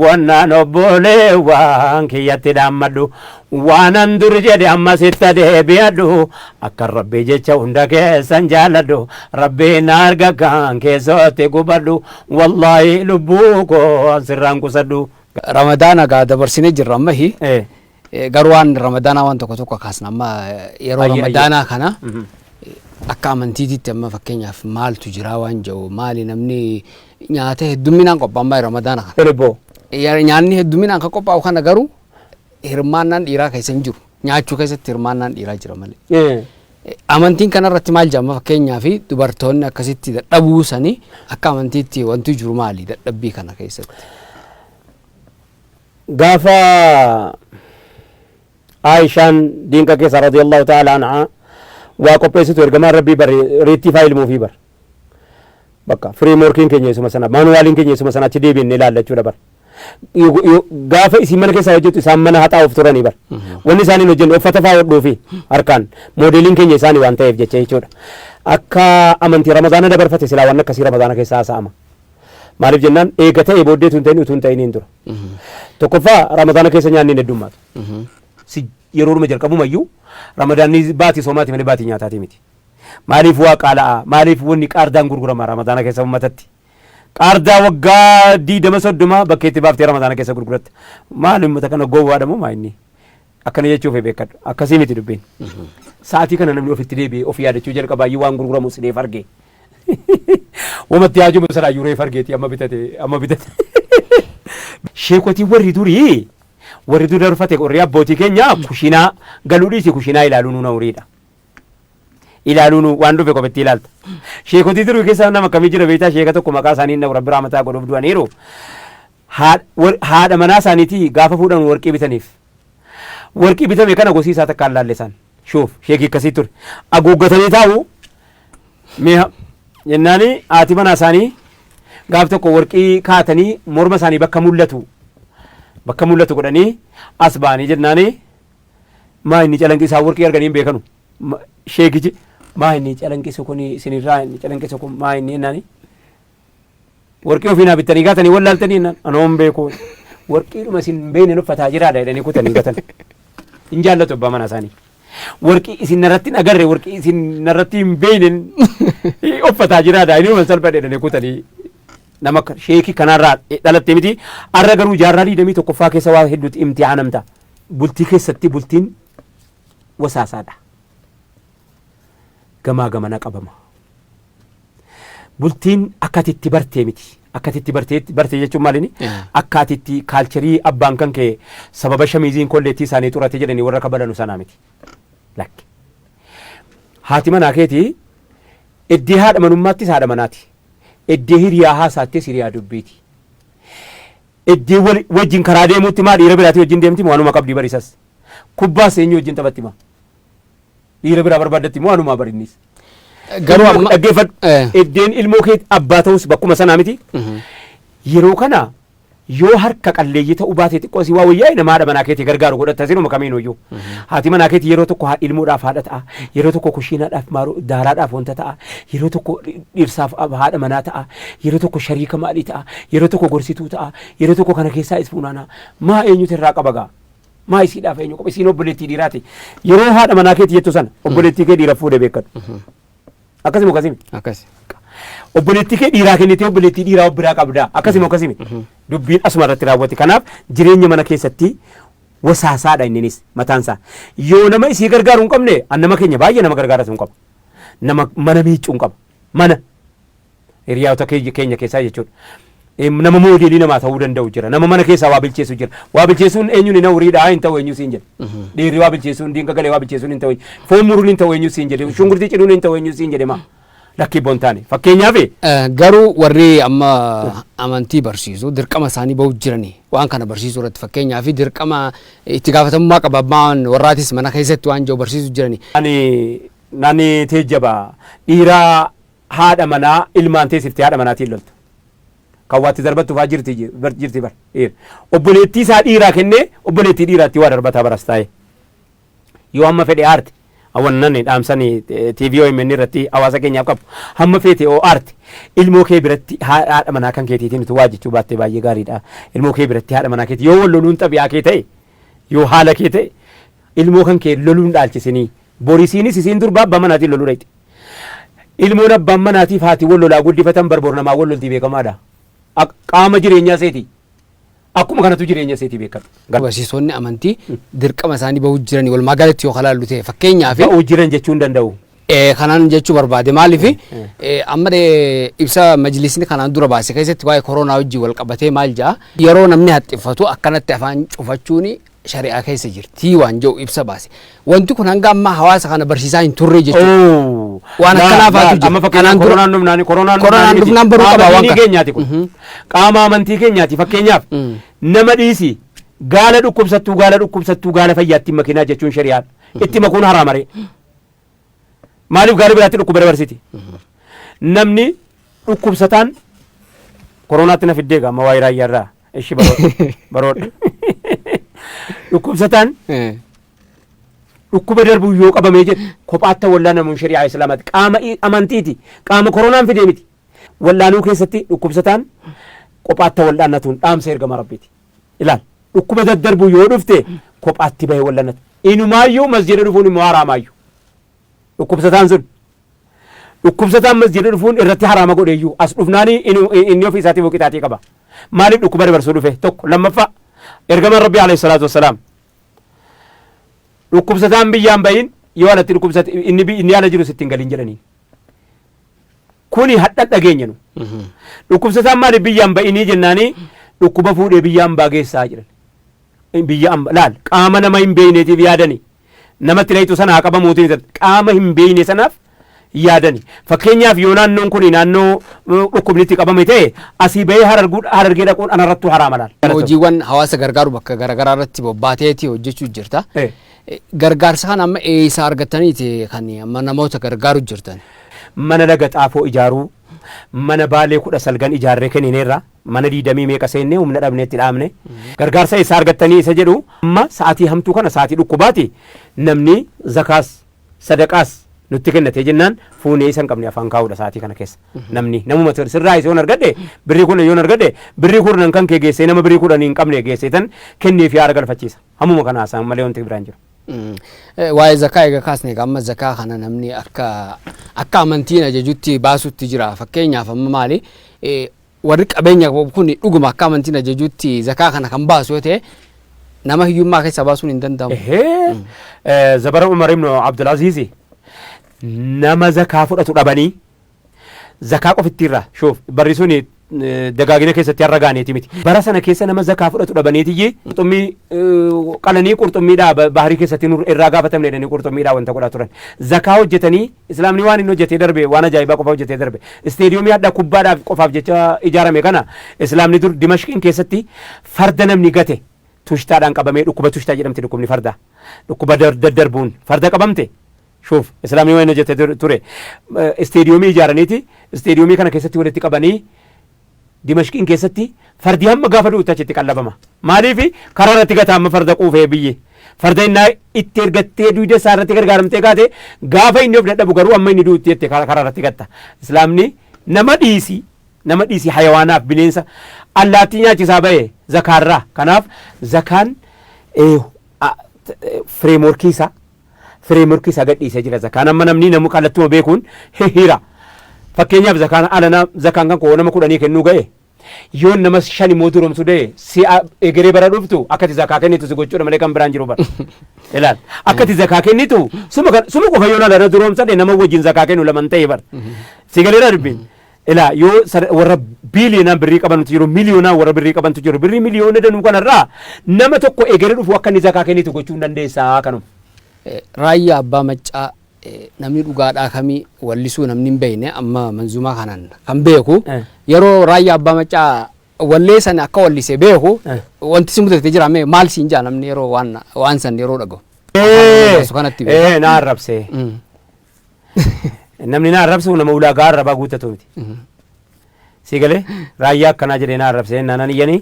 wannaan obbolee waan kiyyatti dhaammadhu, waanan dur jedhe ammasitti deebi'adhu, akka Rabbii jecha hunda keessan jaaladhu, Rabbiin arga kan keessatti gubadhu, wallaahi lubbuu koo sirraan qusadhu. Ramadaana gaa dabarsinee jirra amma hi. Garuu waan ramadaanaa waan tokko tokko kaasna amma yeroo Ayye, ayye. ramadaanaa kana akka amantiititti amma fakkeenyaaf maaltu jira waan jedhu, maali namni nyaata heddumminaan qophaa'u ramadaana kana. Ereboo. Nyaanni heddumminaan kan qophaa'u kana garuu hirmaannaan dhiiraa keessa hin jiru. Nyaachuu keessatti hirmaannaan dhiiraa jira malee. Amantiin kanarratti maal jedhama? Fakkeenyaaf dubartoonni akkasitti dadhabuu sanii akka amantiitti wanti jiru maali dadhabbii kana keessatti? Gaafa Aishaan diinqa keessa radiyallahu ta'ala anhaa waa qopheessitu, ergamaan Rabbii bare reettii faa ilmuufii bar. Bakka frameworkiin keenya isuma sana, manualiin keenya isuma sana, achi deebiin ilaalla jechuudha bar. Gaafa isin mana keessaa hojjetu isaan mana haxaa'uuf turanii bar. Wanni isaaniin hojjennu uffata faa hodhuufi harkaan moodeliin keenya isaanii waan ta'eef jecha jechuudha. Akka amantii ramadaana dabarfate silaa waan akkasii ramadaana keessaa haasa'ama. Maaliif jennaan, eega ta'e booddeetu hin ta'in, utuu hin ta'iniin dura. Tokkoffaa, ramadaana keessa nyaanni hin heddummaatu. Si yeroodhuma jalqabumayyuu ramadaanni baatii soomaati malee baatii nyaataati miti. Maaliif waa qaala'a? Maaliif wanni qaardaan gurgurama ramadaana keessa uummatatti? Qaardaa waggaa 20 30 bakkeetti baaftee ramadaana keessa gurguratte. Maali uummata kana gowwaadha moo maa inni? Akkana jechuuf beekadhu. Akkasii miti dubbiin. Sa'aatii kana namni ofitti deebi'ee of yaadachuu jalqabaayyuu waan gurguramu sileef arge. Wamatti haajuma sanaayyuu reef argeeti, amma bitate, amma bitate. Sheekotii warri durii darfate, warri abbootii keenya, kushinaa galuu dhiisi, kushinaa ilaaluu nuun hawriidha. Ilaaluun waan dhufe kophetti ilaalta. Sheekotii durii keessa nama akkamii jira beektaa? Sheeka tokko maqaa isaanii inni Rabbi rahmataa godhuuf du'aniiru. Haadha manaa isaaniitii gaafa fuudhan warqii bitaniif. Warqii bitame kana gosii isaa takkaan laalle isaan. Shuuf, sheekii akkasii ture. Haguuggatanii taa'u mi'a jennaani, haati manaa isaanii gaaf tokko warqii kaatanii morma isaanii bakka mul'atu godhanii as ba'anii jennaani, maa inni calanqisaa, warqii arganii hin beekanu. Sheekichi, maa inni calanqisu kun isinirraa, inni calanqisu kun maa inni jennaani, warqii ofii naa bittanii gaatanii wallaaltanii jennaan, anoo hin beeku, warqiidhuma isin hin beekne uffataa jiraadha jedhanii kutanii gatan. Hin jaallatu abbaa manaa isaanii. Warqii isin narratti hin agarre, warqii isin narratti hin beekne uffataa jiraadha, inni uma salphadhe jedhanii kutanii. Nama akka sheekii kanarraa dhalatte miti. Arra garuu jaarraa 21ffaa keessa waa hedduutti imtihaanamta. Bultii keessatti bultiin wasaasaadha. Gamaa gamana qabama. Bultiin akka ati itti bartee miti. Akka ati itti bartee barte jechuun maal inni? Akka ati itti culture abbaan kan kee sababa shamiiziin kolleettii isaanii xurate jedhanii warra kabalanu sanaa miti. Lakki. Haati manaa keetii iddee haadha manummaattis haadha manaati. Iddee hiriyaa haasaattis hiriyaa dubbiiti. Iddee wajjin karaa deemuutti maa dhiira biraatii wajjin deemti, waanuma qabdii barisas. Kubbaas eenyu wajjin taphatti, maa? Dhiira biraa barbaaddatti moo waanuma barinnis. Garuu amma Dhaggeeffadhu. Iddeen ilmoo kee abbaa ta'us bakkuma sanaa miti. Yeroo kana yoo harka qalleeyyii ta'uu baate xiqqoo si waa wayyaa, nama haadha manaa keetii gargaaru godhatta sinuma kamiin iyyuu. Haati manaa keetii yeroo tokko ilmoodhaaf haadha ta'a, yeroo tokko kushiinaadhaaf maaroo daaraadhaaf wanta ta'a, yeroo tokko dhirsaaf haadha manaa ta'a, yeroo tokko shariika maalii ta'a, yeroo tokko gorsituu ta'a, yeroo tokko kana keessaa is funaana. Maa eenyutu irraa qaba gaa? Maa isiidhaaf eenyu qaba? Isiin obboleettii dhiiraati. Yeroo haadha manaa keetii jettu sana obboleettii kee dhiira fuudhee beekadhu. Akkasuma akkasimi. Akkasi. Obboleettii kee dhiiraa kennitee obboleettii dhiiraa of biraa qabdaa. Akkasuma akkasimi. Dubbiin asuma irratti raawwate. Kanaaf jireenya mana keessatti wasaasaadha inninis mataansaa. Yoo nama isii gargaaru hin qabne, an nama keenya baay'ee nama gargaaratu hin qaba. Nama mana miiccuu hin qaba. Mana hiriyaota keenya keessaa jechuudha. Nama moodeelii namaa ta'uu danda'u jira. Nama mana keessaa waa bilcheessu jira. Waa bilcheessuun eenyuun hin hawriidha hin ta'u, eenyu siin jedhe. Dhiirri waa bilcheessuun, diinqa galee waa bilcheessuun hin ta'u. Foon muruun hin ta'u, eenyu siin jedhe. Shunkurtii ciruun hin ta'u, eenyu siin jedhe maa. Lakkii boon taane. Fakkeenyaaf Garuu warri amma amantii barsiisu dirqama isaanii bahuuf jiranii waan kana barsiisuu irratti, fakkeenyaaf, dirqama itti gaafatamummaa qaba abbaan warraatis mana keessatti waan jiru barsiisuu jiranii. Ani nani teejjaba dhiiraa haadha manaa ilmaan teessiftee haadha manaatiin loltu. Kan waatti darbattu faa jirti jirti bar dhiira. Obboleettii isaa dhiiraa kennee obboleettii dhiiraatti waa darbataa baras taa'e. Yoo hamma fedhe aarte, awwannan dhaamsanii TV OMN irratti hawaasa keenyaaf qabu, hamma feete oo aarte, ilmoo kee biratti haadha manaa kan keetiitiin utuu waa jechuu baattee baay'ee gaariidha. Ilmoo kee biratti haadha manaa keetii yoo wal loluun xabi'aa kee ta'e, yoo haala kee ta'e, ilmoo kan kee loluun dhaalchisinii. Borisiinis isiin durbaa abbaa manaatiin loluu dhayxe. Ilmoon abbaan manaatiif haati wal lolaa guddifatan barboor namaa wal loltii beekamaadha. Qaama jireenyaa seeti. Akkuma kanatu jireenya seetii beekama. Barsiisonni amantii dirqama isaanii bahuuf jiranii walumaa galatti yoo kalaallu ta'e, fakkeenyaaf. Ba'uu jiran jechuu hin danda'u. Kanaan jechuu barbaade, maaliif amma ibsa majlisni kanaan dura baase keessatti waa'ee koronaa wajjin wal qabatee maal jedha? Yeroo namni haxxiffatu akkanatti afaan cufachuun shari'aa keessa jirti waan jedhu ibsa baase. Wanti kun hanga ammaa hawaasa kana barsiisaa hin turre jechuudha. Waan akkanaa faatu jira. Amma fakkeenyaaf Kanaan dura- koronaan dhufnaan koronaan Koronaan miti. dhufnaan baruu Qaama qaba waan diinii kana. keenyaati kun. Qaama amantii keenyaati. Fakkeenyaaf, nama dhiisi, gaala dhukkubsattuu, gaala dhukkubsattuu gaala fayyaatti hin makinaa jechuun shari'aadha. Itti makuun haraama ree. Maaliif gaala biraatti dhukkuba dabarsiti? Namni dhukkubsataan koronaatti na fiddee amma waa'ee raayyaarraa ishi baroodha. Baroodha. Dhukkubsataan dhukkuba darbuu yoo qabamee jedhu kophaatti wallaanamuun shari'aa islaamaati. Qaama amantiiti. Qaama koronaan fidee miti. Wallaanuu keessatti dhukkubsataan kophaatti wallaannatuun dhaamsa ergama Rabbiiti. Ilaal, dhukkuba daddarbuu yoo dhufte kophaatti bahee wallaannatu. Inumaayyuu masjida dhufuun immoo haraamaayyuu. Dhukkubsataan sun. Dhukkubsataan masjida dhufuun irratti haraama godheeyyuu as dhufnaanii inni ofii isaatiif qixaatii qaba. Maaliif dhukkuba dabarsuu dhufe? Tokko. Lammaffaa, ergamaan Rabbii alayhi salaatu wassalaam dhukkubsataan biyyaan bahin yoo alatti dhukkubsate inni ala jiru sitti hin galin jedhanii. Kuni hadha dhageenya nu. Dhukkubsataan maaliif biyyaan ba'inii jennaanii dhukkuba fuudhee biyya ambaa geessaa jedhan. Biyya amba laal, qaama nama hin beeyneetiif yaadani. Namatti dhayitu sana haa qabamuutiin qaama hin beeyne sanaaf yaadani. Fakkeenyaaf, yoo naannoon kun naannoo dhukkubni itti qabame ta'e, asii bahee Harargee dhaquun anarrattuu haraama laal. Hojiiwwan hawaasa gargaaru bakka garaagaraa irratti bobbaateeti hojjechuu jirta. Gargaarsa kana amma eessa argattaniiti kan amma namoota gargaaru jirtan? Mana Laga Xaafoo ijaaruu, mana Baalee 19 ijaarree kennineerra, mana diidamii meeqa seennee humna dhabneetti dhaabne. Gargaarsa eessaa argattanii isa jedhu, amma sa'aatii hamtuu kana, sa'aatii dhukkubaati, namni zakaas sadaqaas nutti kennatee jennaan fuunee isa hin qabne afaan kaa'uudha sa'aatii kana keessa. Namni namuma sirraa isa yoon argadhe, birrii 10 yoon argadhe, birrii 10 kan kee geessee nama birrii 10 hin qabne geessee tan kennee fi haara galfachiisa. Hammuma kana haasa'an malee wanti biraan jiru. Waa'ee zakaa egaa kaasne, egaa amma zakaa kana namni akka amantiin ajajutti baasutti jira. Fakkeenyaaf, amma maali, warri qabeenya qabu kun dhuguma akka amantiin ajajutti zakaa kana kan baasu yoo ta'e, nama hiyyummaa keessaa baasuun hin danda'amu. Ehee, zabara Umar ibn Abdulaziz nama zakaa fudhatu dhabanii, zakaa qofittiirraa shoof barri suni dagaagina keessatti har'a gaaneeti miti. Bara sana keessa nama zakaa fudhatu dhabaneetiyyi qurxummii qalanii qurxummiidhaa baharii keessatti nu irraa gaafatamne jedhanii qurxummiidhaa wanta godhaa turan. Zakaa hojjetanii, islaamni waan inni hojjetee darbe waan ajaa'ibaa qofa hojjetee darbe. Isteediyoomii hadha kubbaadhaaf qofaaf jecha ijaarame kana, islaamni dur Dimashqiin keessatti farda namni gate tushtaadhaan qabamee, dhukkuba tushtaa jedhamti, dhukkubni fardaa. Dhukkuba daddarbuun farda qabamte. Shuuf, islaamni waan hojjetee ture. Isteediyoomii ijaaraniiti isteediyoomii kana keessatti walitti qabanii Dimashqiin keessatti fardi hamma gaafa du'utti achitti qallabama. Maaliif karaa irratti gata amma farda quufee biyyi. Farda innaa itti ergattee duyda isaa irratti gargaaramtee kaate, gaafa inni of dadhabu garuu amma inni du'utti jette karaa irratti gatta. Islaamni nama dhiisi, nama dhiisi, hayawaanaaf bineensa allaattii nyaachisaa bahe zakaarraa. Kanaaf zakaan frameworkii isaa gadhiisee jira. Zakaan amma namni namu kallattuma beekuun hihira. Fakkeenyaaf, zakaan alana zakaan kan koo nama 10 kennuu ga'e, yoo nama shan immoo duromsu da'e, si egeree bara dhuftu akkati zakaa kennitu si gochuudha malee kan biraan jiru bara. Ilaal, akkati zakaa kennitu suma qofa yoo alana duromsadhe, nama wajjin zakaa kennu laman ta'e bara. Si galeera dubbiin. Ilaa, yoo warra biiliyoonaan birrii qabantu jiru, miliyoonaan warra birrii qabantu jiru, birrii miliyoona danuu kanarraa nama tokko egeree dhufu akka inni zakaa kennitu gochuu hin dandeessaa kanuma. Raayyaa Abbaa Maccaa. Namni dhugaadhaa kamii wallisuu namni hin beekne amma manzuumaa kanaan kan beeku yeroo Raayyaa Abbaa Maccaa wallee sana akka wallise beeku wanti si mudate jira mee maal siin jaa namni yeroo waan waan san yeroo dhaga'u. Kanatti beeku. Na arrabse. Namni na arrabsu nama ulaagaa arrabaa guuttatu miti. Si galee raayyaa akkanaa jedhee na arrabse naanan iyyanii.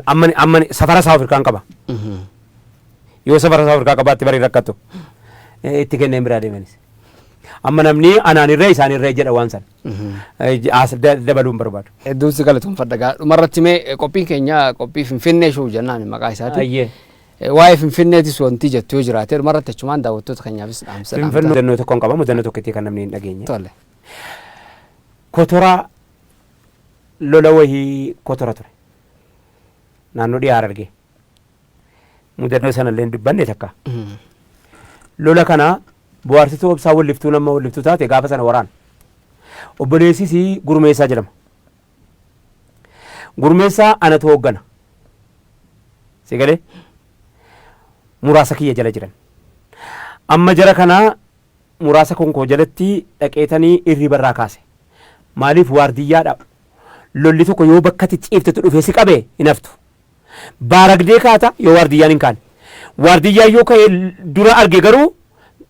Amma amma safara isaa Afrikaan qaba. Yoo safara isaa Afrikaa qabaatte barii rakkattu. Itti kenneen biraa deemanis. Amma namni anaan irree isaan irree jedha waan sana. As dabaluu hin barbaadu. Hedduun si galatoonfadha gaa. Dhumarratti mee qophiin keenya qophii Finfinnee show jennaan maqaa isaati. Ayyee. Waa'ee Finfinneetis wanti jettu yoo jiraate dhumarratti achumaan daawwattoota keenyaafis dhaamsa Finfinnee dhaamta. mudannoo tokkoon qaba, mudannoo tokkotti kan namni hin dhageenye. Tole. Kotoraa lola wahii kotora ture. Naannoo dhiyaa Harargee. Mudannoo sanallee hin dubbanne takka. Lola kana bohaarsituu obsaa walliftuu nama walliftuu taate gaafa sana waraana. Obboleessis Gurmeessaa jedhama. Gurmeessaa anatu hooggana. Si galee muraasa kiyya jala jiran. Amma jara kanaa muraasa konkoo jalatti dhaqeetanii irribarraa kaase. Maaliif waardiyyaadha. Lolli tokko yoo bakka ati ciiftetu dhufee si qabe hin haftu. Baaragdee kaata yoo waardiyyaan hin kaane. Waardiyyaan yoo ka'e dura arge garuu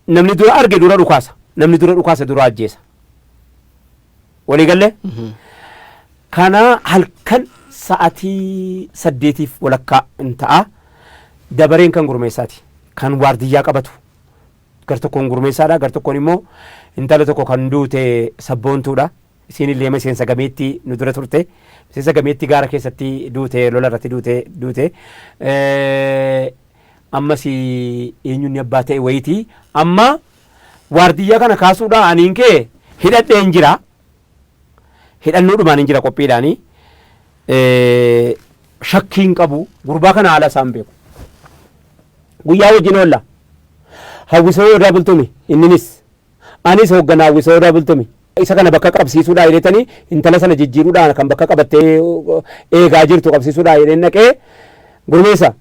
namni dura arge dura dhukaasa. Namni dura dhukaasa dura ajjeesa. Walii gallee? Kana halkan sa'atii 8:30 hin ta'a. Dabareen kan Gurmeessaati. Kan waardiyyaa qabatu. Gar tokkoon Gurmeessaadha. Gar tokkoon immoo intala tokko kan duute Sabboontuudha. Isiin illee miseensa gameetti nu dura turte. Miseensa gameetti gaara keessatti duute, lola irratti duute duute. Ammas eenyuun abbaa ta'e wayitii. Amma waardiyyaa kana kaasuudhaan aniin kee hidhadhee hin jira. Hidhannoodhumaan hin jira qophiidhaanii. Shakkiin qabu gurbaa kana haala isaan beeku. Guyyaa wajjin oolla. Hawwisoo Odaa Bultumi inninis. Anis hoogganaa Hawwisoo Odaa Bultumi. Isa kana bakka qabsiisuudhaa jedhetanii intala sana jijjiiruudhaan kan bakka qabattee eegaa jirtu qabsiisuudhaa jedheen dhaqee Gurmeessa.